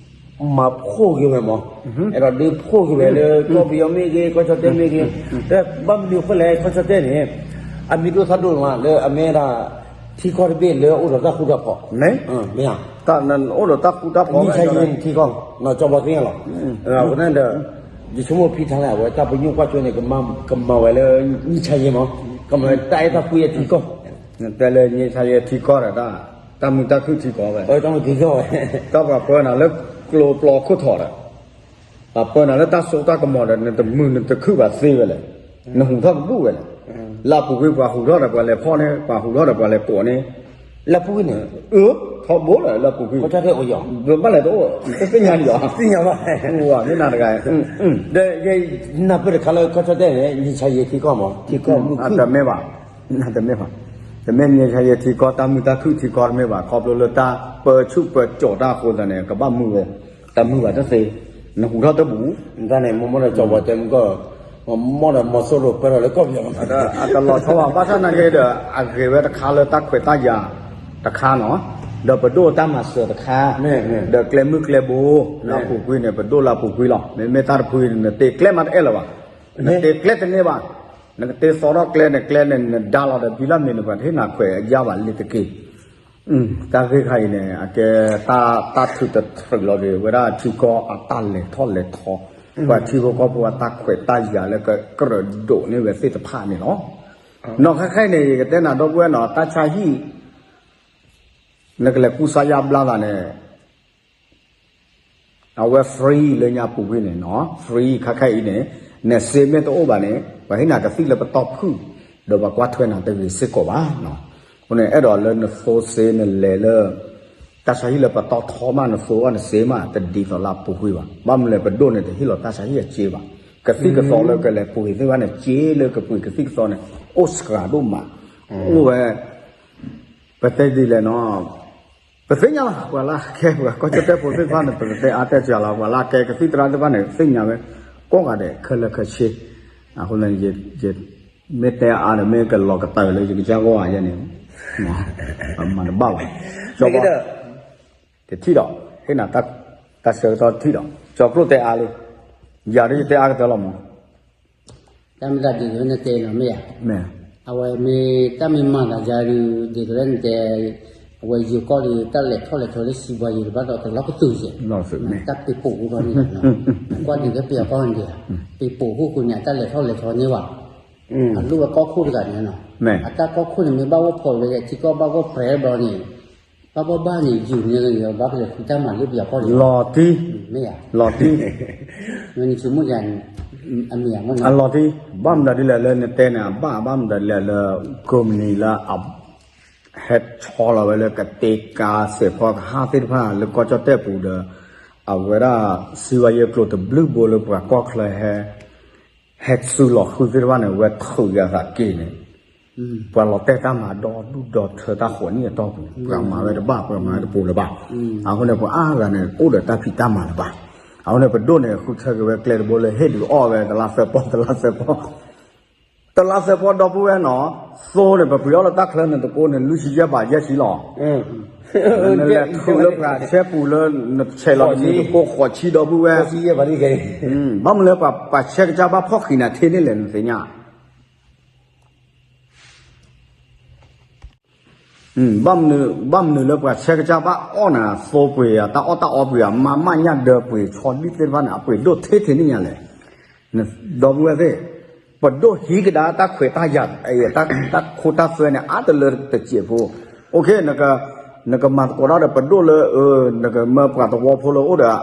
မၤဖှိၣ်က့ၤဝဲမး, အဲၣ်ဒိးဒုးဖှိၣ်က့ၤဝဲလၢကီၢ်ပယီၤမ့ၢ်ဂ့ၤ ကီၢ်ကၠီၣ်တဲၣ်မ့ၢ်ဂ့ၤ, တဘၣ်မနုၤအဃိလဲၣ် ကီၢ်ကၠီၣ်တဲၣ်န့ၣ် အမံၤဒိၣ်ထီၣ်ဒိၣ်မးလၢအမ့ၢ်ဒၣ် ထံကီၢ်တဘ့ၣ်လၢအိၣ်ဒီးတၢ်ဃူတၢ်ဖိး, မ့ၢ်ဧါ, အိၣ်ဒီးတၢ်ဃူတၢ်ဖိး နံၣ်ဆါယ့ၢ်ထံကီၢ် နီၢ်ကၠီဘီသ့ၣ်ညါလီၤ, အဃိန့ၣ်ဒီး ယဆိကမိၣ်ဖံထါန့ၣ် အဝဲတၢ်ပညိၣ်ကွၢ်ကၠိန့ၣ် ကမၤဝဲလၢ နံၣ်ဆါယ့ၢ်မး, ကမၤဝဲတၢ်အဲၣ်တၢ်ကွံအထံကီၢ် တဲလၢနံၣ်ဆါယ့ၢ်ထံကီၢ်ဒီး တၢ်မုာ်တၢ်ခုၣ်ထံကီၢ်ဝဲ, တၢ်မုာ်ထံကီၢ်ဝဲ, တၢ်ပှၤပၢနၤလၢကျိပျီခိၣ်ထီၣ်ဒီး ပှၤပၢနၤလၢတၢ်စိတၢ်ကမီၤဒီး နတမုာ်နတခုၣ်ဘၣ်သ့ဝဲလဲၣ်, နဟူးထီၣ်ကဘူၣ်ဝဲလဲၣ်, လၢအပူၤကွံာ်ပှၤဟူးထီၣ်ဒီးပှၤလဲၤဖီၣ်န့ၣ် ပှၤဟူးထီၣ်ဒီးပှၤလဲၤကိးန့ၣ်, လၢပူၤကွံာ်န့ၣ်, အၢ, ထီဘိလၢ လၢပူၤကွံာ်, ဘၣ်လဲၤတအိၣ် တသ့ၣ်ညါလီၤ, သ့ၣ်ညါဘၣ်, မ့ၢ်နၤတဂၤ, ဒီးယနၢ်ပၢၢ်တခါလၢကီၢ်ကၠီၣ်တဲၣ်န့ၣ် နံၣ်ဆါယ့ၢ်ထံကီၢ်မး ထံကီၢ်မုၢ်ခုၣ်, တမ့ၢ်ဘၣ်, တမ့ၢ်ဘၣ်, တမ့ၢ်နံၣ်ဆါယ့ၢ်ထံကီၢ် တၢ်မုာ်တၢ်ခုၣ်ထံကီၢ်တမ့ၢ်ဘၣ် ခီဖျိလၢတၢ်ပၢဆူၣ်ပၢစိးတၢ်အဃိသတးန့ၣ် ကဘၣ်မုာ်ဝဲ, တမုာ်ဘၣ်တသ့, နဟူးထီၣ်တဘူၣ်, တၢ်န့ၣ် မိၢ်မိၢ်ဒီးကၠီဘီတဲမုၢ်ကီၢ်, မိၢ်ဒီးမီၤစိရိၤပၢထီၣ်လၢကီၢ်ပယီၤ, အတလီၤဆီဘၣ် ဘၣ်ဆၣ်သနာ်က့ဒီး အဂ့ၤဝဲတခါလၢတၢ်ခွဲးတၢ်ယာ်တခါနီၤ, ဒီးပဒိၣ်တၢ်မၤစၢၤတခါ, ဒီးကျဲမုၢ်ကျဲဘိ, လၢအပူၤကွံာ်န့ၣ် ပဒိၣ်လၢအပူၤကွံာ်လီၤ, မ့မ့ၢ်တၢ်တဖုအံၤန့ၣ် နတ့ကျဲမးတအဲၣ်လၢၤဘၣ်, နတ့ကျဲတန့ၢ်ဘၣ်, နကတ့သီထီၣ်ကျဲန့ၣ် ကျဲန့ၣ် နဒါလီၤဒီး ဘံလၢမ့ၢ်န့ၣ် ပှၤတဟ့ၣ်နၤခွဲးအယၢ်ဘၣ်လ့ၤတက့ၢ် တၢ်ဂ့ၢ်ခါအံၤန့ၣ် အကဲ တၢ်ထုးတထြုးလီၤဒီး ဝဲဒၣ်ထံကီၢ်အတၢ်လဲၤထီၣ်လဲၤထီ, ပှၤထံဖိကီၢ်ဖိအတၢ်ခွဲးတၢ်ယာ်လၢကကြၢးဒိးန့ၢ်ဝဲသ့ၣ်တဖၣ်န့ၣ်လီၤ. နီၢ်ခဲခဲအံၤန့ၣ် ယကတဲနၤဒီပုၢ်ဝဲၢ်နီၤ တၢ်ဆါဟံၣ် နကလဲၤကူစါယါဘျါသးန့ၣ် အဝဲ free လၢညါပူၤကွံာ်န့ၣ်နီၤ free ခဲခဲအံၤန့ၣ် နစ့မ့ၢ်တအိၣ်ဘၣ်န့ၣ် ပှၤဟ့ၣ်နၤကသံၣ်လၢပတီၢ်ဖုၣ် ဒီးပှၤကွၢ်ထွဲနၤတဂ့ၤစ့ၢ်ကီးဘၣ်နီၤ. အဃိန့ၣ် အဲၣ်ဒိးလၢနသိစ့နလဲၤလၢ တၢ်ဆါဟံၣ်လၢပတီၢ်ထီမး နသိအီၤနစ့မး တဒ်သိးလၢအပူၤကွံာ်ဘၣ်. ဘၣ်မနုၤလဲၣ် ပဒိၣ်န့ၣ်တဟ့ၣ်လီၤတၢ်ဆါဟံၣ်အစ့ဘၣ်. ကသံၣ်ကသီလၢကလဲၤပှ့ၤသ့ၣ်တဖၣ်န့ၣ် စ့လၢကပှ့ၤကသံၣ်ကသီန့ၣ် အိၣ်စှၤဒိၣ်မး အိၣ်ဝဲ ပတဲဒ်လဲၣ်နီၤ ပသ့ၣ်ညါလီၤ ပှၤလၢအကဲပှၤကီၢ်ကၠီၣ်တဲၣ်ဖိသ့ၣ်တဖၣ်န့ၣ် ပကတဲအါတဲစှၤလီၤ ပှၤလၢအကဲကသံၣ်သရၣ်သ့ၣ်တဖၣ်န့ၣ် သ့ၣ်ညါဝဲ ကိးဂၤဒဲးခဲလၢာ်ခဲဆ့ အဃိန့ၣ် ယ မ့ၢ်တဲအါဒီး မ့ၢ်ကလီၤကတၢၢ်လၢယကစၢ်ဂီၢ်ဧါယဲန့ၣ်, မၤတဘၣ်ဘၣ်, ကၠီကီၢ်, တထံၣ်ဒီး, ဟ့ၣ်နၤတၢ်ဆၢကတီၢ်တထံၣ်ဒီး, ကၠီကျိၣ်တဲအါလံ, ယၤဒ်ယတဲအါကတၢၢ်လီၤမး, တၢ်မ့ၢ်တၢ်ဒ်သိးနတဲနီၤမ့ၢ်ဧါ, အဝဲမ့ၢ်တၢ်မ့ၢ်မၤသးယၤဒ် ဒ်သိးလၢနတဲ, အဝဲယိၤကီၢ်ဒီး တၢ်လဲၤထီၣ်လဲၤထီလၢစံးဘှါယံၤတဘၣ်ဒီးတလီၤကတူာ်ယဲၢ်, တၢ်ပ့ၤပိာ်ဃုာ်ဒီးန့ၣ်, ကွၢ်ဒ်သိးပယီၤကီၢ်န့ၣ်ဒံး, ပ့ၤပိာ်ဃုာ်ဃုာ်န့ၣ် တၢ်လဲၤထီၣ်လဲၤထီန့ၢ်ဘၣ်, အလိၣ်ဝဲကီၢ်ခိၣ်တဂၤန့ၣ်နီၤ, အတၢ်ကီၢ်ခိၣ်န့ၣ် မ့ၢ်ဘၣ်အိၣ်ဖီၣ်ဝဲလၢထံကီၢ်ဘၣ်ဂီၢ်ဖျဲးဘျီန့ၣ်, ဘၣ်ဘၣ်ဘၣ်န့ၣ် ယိၤန့ၣ် ဘၣ်ပလဲၤဃုတၢ်မၤလၢပယီၤကီၢ်န့ၣ်, လီၤတံၢ်, လီၤတံၢ်, နဆိကမိၣ်ယၤ, အမ့ၢ်ဧါ, အလီၤတံၢ်, ဘၣ်မနုၤဒ်လဲၣ်လၢနတဲန့ၣ် အဘၣ်ဘၣ်မနုၤဒ်လဲၣ်လၢ ကုမ္ပဏီလၢ ဟဲဆီလီၤဝဲလၢကတ့ကါစဲးဖီကဟၣ်သ့ၣ်တဖၣ်လၢကီၢ်ကၠီၣ်တဲၣ်ပူၤဒီး, အဝဲဒၣ် စံးဝဲယဲကျိၤတဘျုးဘိလၢပှၤကီၢ်ချၢဟဲ, ဟဲစုလီၤဃုသ့ၣ်တဖၣ်န့ၣ် ဝဲထုးယၤသးက့ၤန့ၣ်, ပှၤလီၤတဲာ်တၢ်မၤဒီဒူၣ်ဒီထၢတၢ်ဃိးနံၣ်အတီၢ်ပူၤန့ၣ် ပှၤမၤဝဲတဘၣ် ပှၤမၤဝဲတပူၤလၢၤဘၣ်, အဃိန့ၣ် ပှၤအါဂၤန့ၣ် အိၣ်ဒီးတၢ်ဖံးတၢ်မၤလၢၤဘၣ်, အဃိန့ၣ် ပဒိၣ်န့ၣ် ဃုထၢက့ၤဝဲကျဲတဘိလၢဟ့ၣ်ဒုးအီၣ်ဝဲတလါသၢပီၢ် တလါသၢပီၢ် တလါသၢပီၢ်ဒီပုၢ်ဝဲၢ်နီၤ, သိန့ၣ် ပပှ့ၤအီၣ်လၢတၢ်ချၢန့ၣ်တကိးန့ၣ် လွံၢ်ဆံယဲၢ်ဘးယဲၢ်ဆံလီၤ. နလဲၤထုးလၢပှၤဆဲပူၤလၢ နဆဲးလီၤတမံၤတကိးဃိးဆံဒီပုၢ်ဝဲၢ်, ဘၣ်မနုၤလၢပှၤဆဲကစၢ်ဘၣ်ဖီၣ်ဃံးနၤထဲန့ၣ်လဲၣ် နသ့ၣ်ညါ ဘၣ်မနုၤလၢပှၤဆဲကစၢ်ဘၣ်အီၣ်နၤ သိပှ့ၤဧါ တၢ်အီၣ်တၢ်အီပှ့ၤဧါ မၤမးညၣ်ဒၢပှ့ၤဆီဒံၣ်သ့ၣ်တဖၣ်န့ၣ် အပှ့ၤဒိၣ်ထဲထဲန့ၣ်ညါလဲၣ်. ဒီပုၢ်ဝဲၢ်သ့ၣ်, ပဒိၣ်ဟံးကဒါတၢ်ခွဲးတၢ်ယာ် တၢ်ခိတၢ်သွဲန့ၣ် အါတလၢတစဲးဖိ, အိၣ်ခ့ နကမၤသကိးတၢ်ဒီးပဒိၣ်လၢ နကမၢပှၤသဝီဖိလၢအိၣ်ဒီး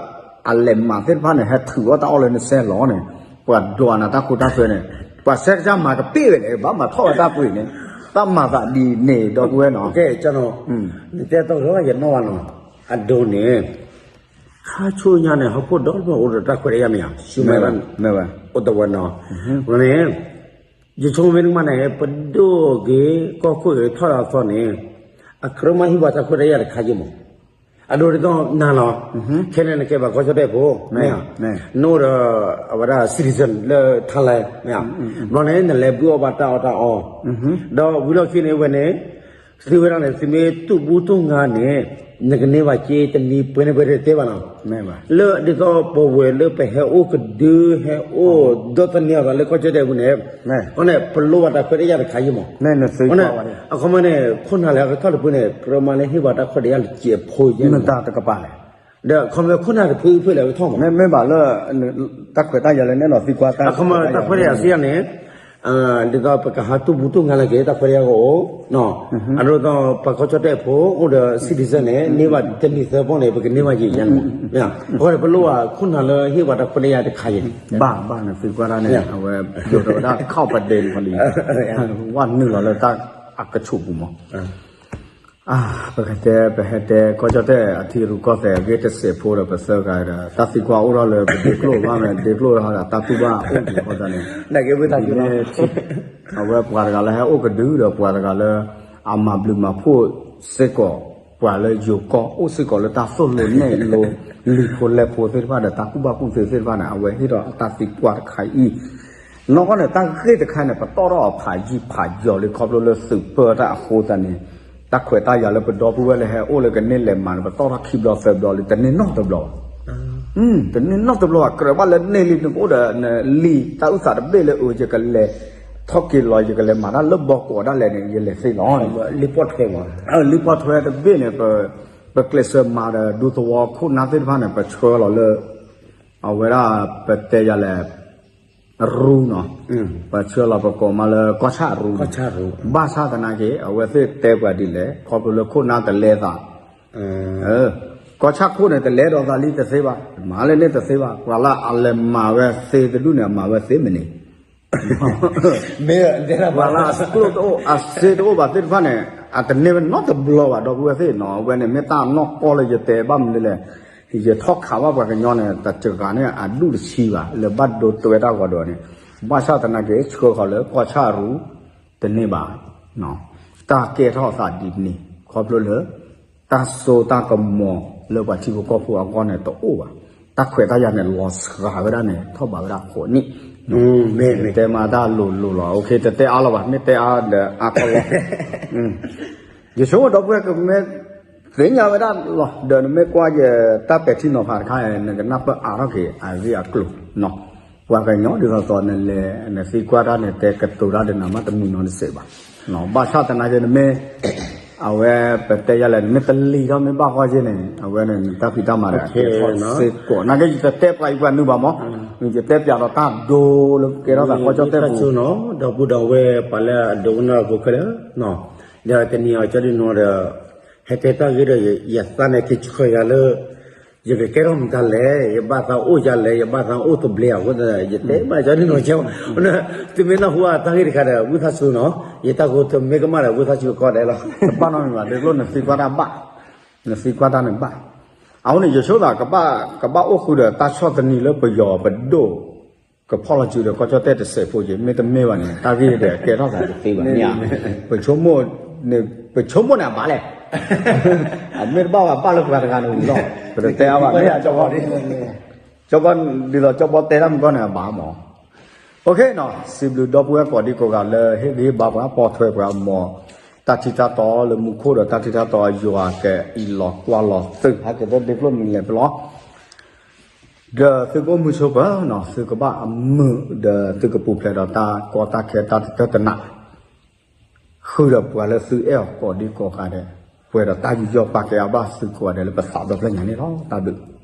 အလဲၤမၤသ့ၣ်တဖၣ်န့ၣ် ဟဲထုးအီၣ်တၢ်အီၣ်လၢနစဲးလီၤန့ၣ်, ပှၤဒွးနၤတၢ်ခိတၢ်သွဲန့ၣ်, ပှၤဆဲကစၢ်မၤကပ့ၢ်ဝဲန့ၣ် ဘၣ်မၤထီၣ်ဝဲတၢ်ပှ့ၤန့ၣ်, တၢ်မၤသးဒ်န့ၣ် ဒီပုၢ်ဝဲၢ်နီၤ, နတဲတီတီယနီၣ်ဘၣ်နီၤ, အဒိန့ၣ် ခါဆိညါန့ၣ် ဟီၣ်ခိၣ်ဒီတဖျၢၣ်အိၣ်ဒီးတၢ်ခွဲးတၢ်ယာ်မ့ၢ်ဧါ, ဆူမဲာ်ဘၣ်, အိၣ်တဝဲနီၤ, န့ၣ်, ယဆိကမိၣ်မ့ၢ်တကမၣ်န့ၣ် ပဒိၣ်ဂ့ၤ ကီၢ်ခိၣ်ဂ့ၤထီၣ်လၢအသီန့ၣ်, အကြၢးမ့ၢ်ဟ့ၣ်ပှၤတၢ်ခွဲးတၢ်ယာ်တခါယံၤမး, အဒိဒ်သိးနၤလီၤ, ခဲန့ၣ်နကဲပှၤကီၢ်ကၠီၣ်တဲၣ်ဖိ, နအိၣ်ဒီး အဝဲဒၣ် citizen လၢ Thailand မ့ၢ်ဧါ, ဘျီန့ၣ် နလဲၤဘုၣ်အီၣ်ဘၣ်တၢ်အီၣ်တၢ်အီ, ဒီးဝံၤလီၢ်ခံန့ၣ်ဝဲန့ၣ် သုဝဲဒၣ်န့ၣ် သုမ့ၢ်တူၢ်ဘူၣ်တူၢ်ငါန့ၣ် နကန့ၢ်ဘၣ်စ့တနံၤပှဲၤန့ၣ်ပှဲၤတတဲဘၣ်နီၤ, လၢဒ်သိးပဝဲလၢပဟဲအိၣ်ကဒု ဟဲအိၣ်ဒီသန့ၤအသးလၢကီၢ်ကၠီၣ်တဲၣ်ပူၤန့ၣ်, အဃိန့ၣ် ပလိၣ်ဘၣ်တၢ်ခွဲးတၢ်ယာ်တခါယံၤမး, အခီပညီန့ၣ် ခိၣ်နၢ်လၢအကထီၣ်တဖုန့ၣ် ကြၢးမၤလၢဟ့ၣ်ပှၤတၢ်ခွဲးတၢ်ယာ်လၢစဲးဖိယဲၢ်မတၤတကပၤလဲၣ်, ဒီးအခီပညီခိၣ်နၢ်တဖုဖုလၢအကထီၣ်မး, မ့မ့ၢ်ဘၣ်လၢ တၢ်ခွဲးတၢ်ယာ်လၢနဲၣ်လီၤသံကွၢ်တၢ် အခီပညီတၢ်ခွဲးတၢ်ယာ်စံးယၤန့ၣ် ဒ်သိးပကဟးတူၢ်ဘူၣ်တူၢ်ငါလၢက့ၤ တၢ်ခွဲးတၢ်ယာ်ကအိၣ်, အဒိသိးပှၤကီၢ်ကၠီၣ်တဲၣ်ဖိအိၣ်ဒီး citizen န့ၣ် န့ၢ်ဘၣ်တနံၤသၢပီၢ်န့ၣ် ပကန့ၢ်ဘၣ်ယံၤယဲၢ်န့ၣ်မး, အဃိန့ၣ်ပလိၣ်ဘၣ်ခိၣ်နၢ်လၢဟ့ၣ်ပှၤတၢ်ခွဲးတၢ်ယာ်တခါယံၤန့ၣ်, ဘၣ်ဘၣ်န့ၣ်သံကွၢ်တၢ်န့ၣ် အဝဲဒိးတဝဲဒၣ်ခီၣ်ပဒဲးန့ၣ်လံ, ဝဲနုာ်လီၤလၢတၢ်အကဆူးပူၤမး ပကတဲ ပဟဲတဲ ကီၢ်ကၠီၣ်တဲၣ်အထံရူၢ်ကီၢ်သဲးအဂ့ၢ်တစဲးဖိဒီး ပသၢဂၤဒီး တၢ်သံကွၢ်အိၣ်ထီၣ်လၢပဒ့ကျိၣ်ဘၣ်မး ဒ့ကျိၣ်ဟီဒီး တၢ်တူၢ်ဘၣ်အိၣ်ဒံးဃီသးန့ၣ်, အဝဲပှၤတဂၤလၢဟဲအိၣ်ကဒုဒီး ပှၤတဂၤလၢ အမၤဘျုးမၤဖှိၣ်စ့ၢ်ကီး ပှၤလၢယိၤကီၢ်အိၣ်စ့ၢ်ကီးလၢတၢ်သိၣ်လိနဲၣ်လိ လံာ်ဖိလဲၢ်ဖိသ့ၣ်တဖၣ်ဒီး တၢ်ကူၣ်ဘၣ်ကူၣ်သ့သ့ၣ်တဖၣ်န့ၣ် အဝဲဟ့ၣ်ထီၣ်တၢ်သံကွၢ်တခါအံၤ နီၢ်ကီၢ်န့ၣ် တၢ်ဂ့ၢ်တခါန့ၣ် ပတီၢ်ထီၣ်အီၤဖးယံာ်ဖးယီၤလံ ခီဖျိလၢသုးပၢတၢ်အဃိသတးန့ၣ် တၢ်ခွဲးတၢ်ယာ်လၢပဒီပုၢ်ဝဲၢ်လၢဟဲအိၣ်လၢကန့ၢ်လဲၤမၤန့ၣ် ပတီၢ်ထီၣ်ခံဘျီသၢဘျီလံ တန့ၢ်နီတဘျီဘၣ်. တန့ၢ်နီတဘျီဘၣ် ကြၢးဘၣ်လၢန့ၢ်လံ နကအိၣ်ဒီးလံာ်တၢ်အုၣ်သးတဘ့ၣ်လၢအၢ ယကလဲၤထီၣ်က့ၤလီၤ ယကလဲၤမၤတၢ်လၢဘီကိးဒၣ်လဲာ်န့ၣ် ယလဲၤသ့လီၤန့ၣ် လံာ်ပီၣ်ထွဲတဘ့ၣ်န့ၣ် ပကျဲးစၢးမၤဒီးဒူသဝီခိၣ်နၢ်သ့ၣ်တဖၣ်န့ၣ် ပဆှၢလီၤလၢ အဝဲဒၣ်ပတဲယၤလဲၣ် ရူနီၤ, ပဆှၢလီၤပကိးမးလၢကီၢ်ဆၣ်ရူ, ဘၣ်ဆၣ်သနာ်က့ အဝဲသ့ၣ်တဲပှၤဒ်လဲၣ် ခီဖျိလၢခိၣ်နၢ်တလဲသး, ကီၢ်ဆၣ်ခိၣ်န့ၣ် တလဲဒီးသးလံတသ့ဘၣ်, မၤလၢန့ၣ်တသ့ဘၣ်, ပှၤလၢအလဲၤမၤဝဲသ့တဒူၣ်န့ၣ် အမၤဝဲသ့မနုၤ ပှၤလၢအကျိၣ်တအိၣ် အစ့တအိၣ်ဘၣ်သ့ၣ်တဖၣ်န့ၣ် အတန့ၢ်ဝဲနီတဘျီဘၣ် ဒီပုၢ်ဝဲၢ်သ့ၣ်နီၤ, အဝဲန့ၣ်မ့ၢ်တၢ်နီၢ်ကီၢ်လၢယတဲဘၣ်မနုၤလဲၣ်, ယထီၣ်ခးဘၣ်ပှၤကညီန့ၣ် တစှၤန့ၢ်အဒူၣ်တဆံဘၣ် လၢဘၣ်ဒိတွဲတၢ်ဂီၤဒီးန့ၣ်, ဘၣ်ဆၣ်သနာ်က့ ဆှၢဃီၤလၢကီၢ်ဆၣ်ရူ တန့ၢ်ဘၣ်, တၢ်ကဲထီၣ်သးဒ်န့ၣ် ခီဖျိလၢ တၢ်စိတၢ်ကမီၤလၢပှၤထံဖိကီၢ်ဖိအဂီၢ်န့ၣ်တအိၣ်ဘၣ်, တၢ်ခွဲးတၢ်ယာ်န့ၣ် လီၤစှၤဝဲဒၣ်န့ၣ် ထီၣ်ဘးဝဲဒၣ်ဃိးနံၣ် မ့ၢ်တဲမၤတၢ်လိၤလိၤလီၤ. တတဲအါလီၤဘၣ်, မ့ၢ်တဲအါဒီးအါခီလီၤ. ယဆိကမိၣ်ဒီပုၢ်ဝဲၢ်ကမ့ၢ်သ့ၣ်ညါဝဲဒၣ်လီၤ. ဒီးနမ့ၢ်ကွၢ်ယတၢ်ပဲာ်ထံနီၤဖးတခါ နကနၢ်ပၢၢ်အါထီၣ်က့ၤအဂ့ၢ်အကျိၤနီၤ. ပှၤကညီဒ်သိးသိးနလဲၤနသံကွၢ်တၢ်န့ၣ် တဲကတိၤတၢ်ဒီးနၤမးတမုာ်နီတစဲးဘၣ်. ဘၣ်ဆၣ်သနာ်က့နမ့ၢ် အဝဲပတဲယၤလဲၣ် နမ့ၢ်တလံၤထီၣ်မ့ၢ်ဘၣ်ဃီက့န့ၣ် အဝဲန့ၣ်နတၢ်ဖံးတၢ်မၤဒီးကဲထီၣ်စ့ၢ်ကီး. နာ်က့ယတတဲပှၤအံၤပှၤနုာ်ဘၣ်မး, ယတဲပၠးဒီးတၢ်ဒိလၢကဲထီၣ်သးကီၢ်ကၠီၣ်တဲၣ်ပူၤ ဒီပုၢ်ဒီဝဲၢ်ပှၤလၢအဒိကနၣ်ဖိခဲလၢာ်, ဒီးတနံၤအံၤကၠီဒုးနီၤဒီး ဟဲတဲတၢ်ဂ့ၢ်ဒီး ယသးန့ၣ်ကဆှၢယၤလၢ ယကကဲထီၣ်မတၤလဲၣ်, ယဘၣ်သးအိၣ်ယၤလဲၣ်, ယဘၣ်သးအိၣ်တဘျဲအဃိ ယတဲဘၣ်ကၠီဒုးနီၤကဲ, သုမ့ၢ်နၢ်ဟူအတၢ်ဂ့ၢ်တခါဒီး ဝံသးစူၤနီၤ, ယတၢ်ကတိၤမ့ၢ်ကမၣ်ဒီး ဝံသးစူၤကီးဒဲးလီၤ. တဘၣ်နီတမံၤဘၣ်, ဒ်သိးနသံကွၢ်တၢ်ဘၣ်, နသံကွၢ်တၢ်န့ၣ်ဘၣ်. အဃိန့ၣ် ယဆိကမိၣ်သး ကဘၣ်အိၣ်ဃုာ်ဒီးတၢ်ဆီၣ်သနံးလၢပယီၤပဒိၣ် ကဖီၣ်လီၤစုဒီးကီၢ်ကၠီၣ်တဲၣ်တစဲးဖိက့ၤ, မ့တမ့ၢ်ဘၣ်န့ၣ် တၢ်ဂ့ၢ်ဒီးကဲထီၣ်သးတသ့ဘၣ်န့ၣ်, ပဆိကမိၣ်န့ၣ်အဘၣ်လဲၣ်, အမ့ၢ်တဘၣ်ဘၣ်ဘၣ်လၢပှၤတဂၤန့ၣ်လီၤ, ပတတဲအါဘၣ်, ကၠီဘီဒ်သိးကၠီဘီတဲတၢ်မုၢ်ကီၢ်န့ၣ်အဘၣ်မး. စံးဘျုးဒီပုၢ်ဝဲၢ်ကိးဒံကိးဂၤလၢဟ့ၣ်ဂံၢ်ဟ့ၣ်ဘါပှၤ ပိာ်ထွဲပှၤအမၤ တၢ်ထံတၢ်တီလၢမူခိၣ်ဒီးတၢ်ထံတၢ်တီအယွၤကအံးလီၤကွၢ်လီၤသု, ဟဲက့ၤသဒ့ကျိၣ်မံၤလဲၣ်ပလီၢ် ဒီးသုကအိၣ်မုာ်ဆိးပၢၤနီၤ, သုကဘၣ်အမုာ်ဒီးသုကပူၤဖျဲးဒီးတၢ်ကီတၢ်ခဲတၢ်တတၢၢ်တနး, ဃုာ်ဒီးပှၤလၢသုအဲၣ်အီၤကိးဒံကိးဂၤဒဲး, ပှဲၤဒီးတၢ်ယူးယီၣ်ပာ်ကဲအါဘၣ်သုကိးဂၤဒဲးလၢပသးဒီဖျၢၣ်ညါန့ၣ်လီၤ. တၢ်ဘျုး